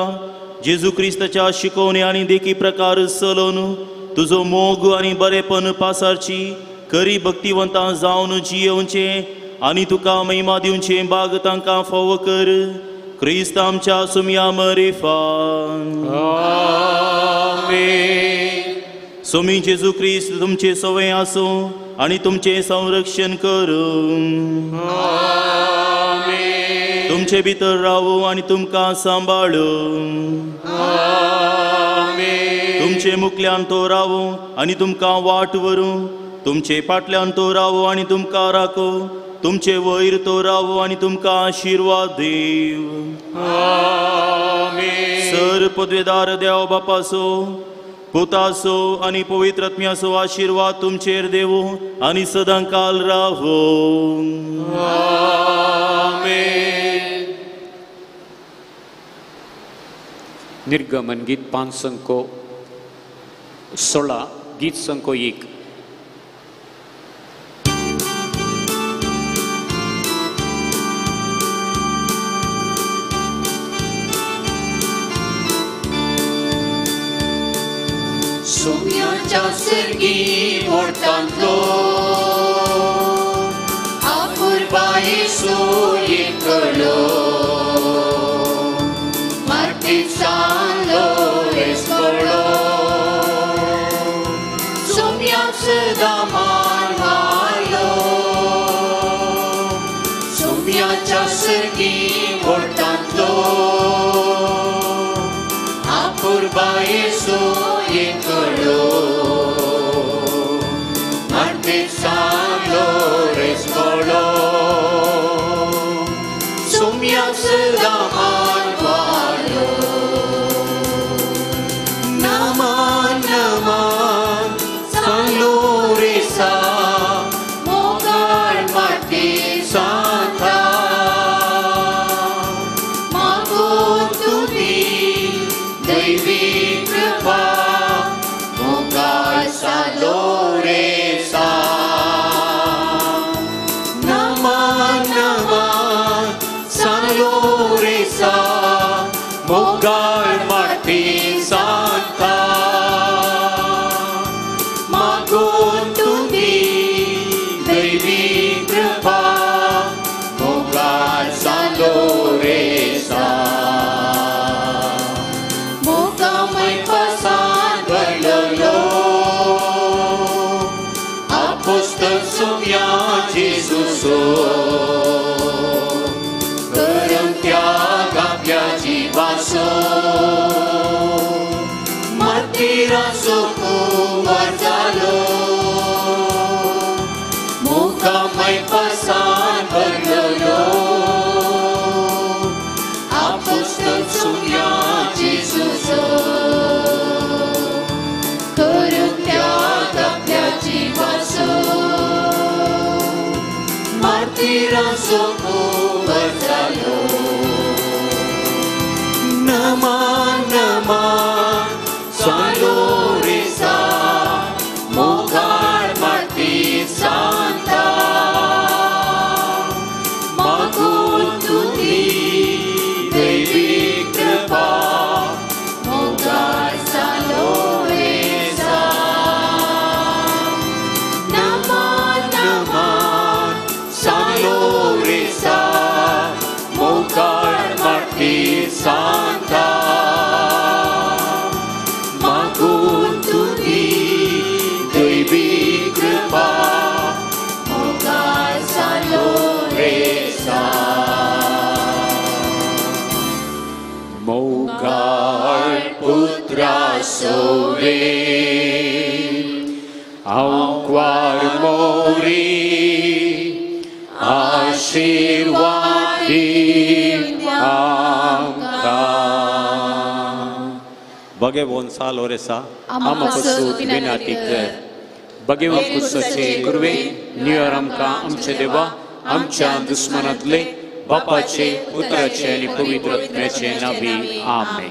जेजू क्रिस्ताच्या शिकवणी आनी देखी प्रकार चलोवन तुजो मोग आनी बरेपण पासारची खरी भक्तिवंतां जावन जियेवचें आनी तुका महिमा दिवचें बाग तांकां फावो कर. क्रिस्त आमच्या सुमया मरिफान. आमेन. सोमी जेजू क्रिस्त तुमचे सवय आसूं आनी तुमचें संरक्षण करूं. आमेन. तुमचे भितर रावूं आनी तुमकां सांबाळूं. आमेन. तुमचे मुखल्यान तो रावूं आनी तुमकां वाट व्हरूं. तुमचे फाटल्यान तो रावूं आनी तुमकां राखूं. तुमचे वयर तो रावो आनी तुमकां आशिर्वाद देव. आमेन. सर पदवेदार देव बापासो पुतासो आनी पवित्र आत्म्याचो आशिर्वाद तुमचेर देवो आनी सदां काल रावो. आमेन. निर्गमन गीत 516 गीत संको 1. सुम्याच्या सर्गी मोडतांतलो आपुरबायेचो एकलो मार्तीसान लोरेस पडलो सुम्याक सदां मान मारलो सुम्याच्या सर्गी मोडतांतलो आपुरबायेचो एकलो मार्तीसान लोरेस पडलो. सदां मान वालो. नमन नमन सान लोरेसा मोगाळ माटी सांता मागून तुजी दैवी कृपा मोगाळ सान लोरेसा. नमन नमन सान लोरेसा मोगाळ माटी सांता मागून तुजी दैवी कृपा मोगाळ सान लोरेसा. मोगामय पासान भरलेलो आपोस्तल सुम्या जेजूचो करून त्याग आपल्या जिवाचो मार्तीराचो कुंवर जालो. मोगामय पासान भरलेलो आपोस्तल सुम्या जेजूचो करून त्याग आपल्या जिवाचो मार्तीराचो कुंवर जालो. नमन नमन सान लोरेसा मोगाळ माटी सांता मागून तुजी दैवी कृपा मोगाळ सान लोरेसा. नमन नमन सान लोरेसा मोगाळ माटी सांता मागून तुजी दैवी कृपा मोगाळ सान लोरेसा. मोगाळ पुत्रा सोवे आंकवार मोरी आशीर्वाद दी आमकां. बगेवोन सा लोरेसा आमा पसून विनाती कर. बगेवन कुसाचे गुरुवे नियर आमकां आमचे देवा आमच्या दुस्मनांतले बापाचे पुत्राचे आनी पवित्र आत्म्याचे नावी. आमेन.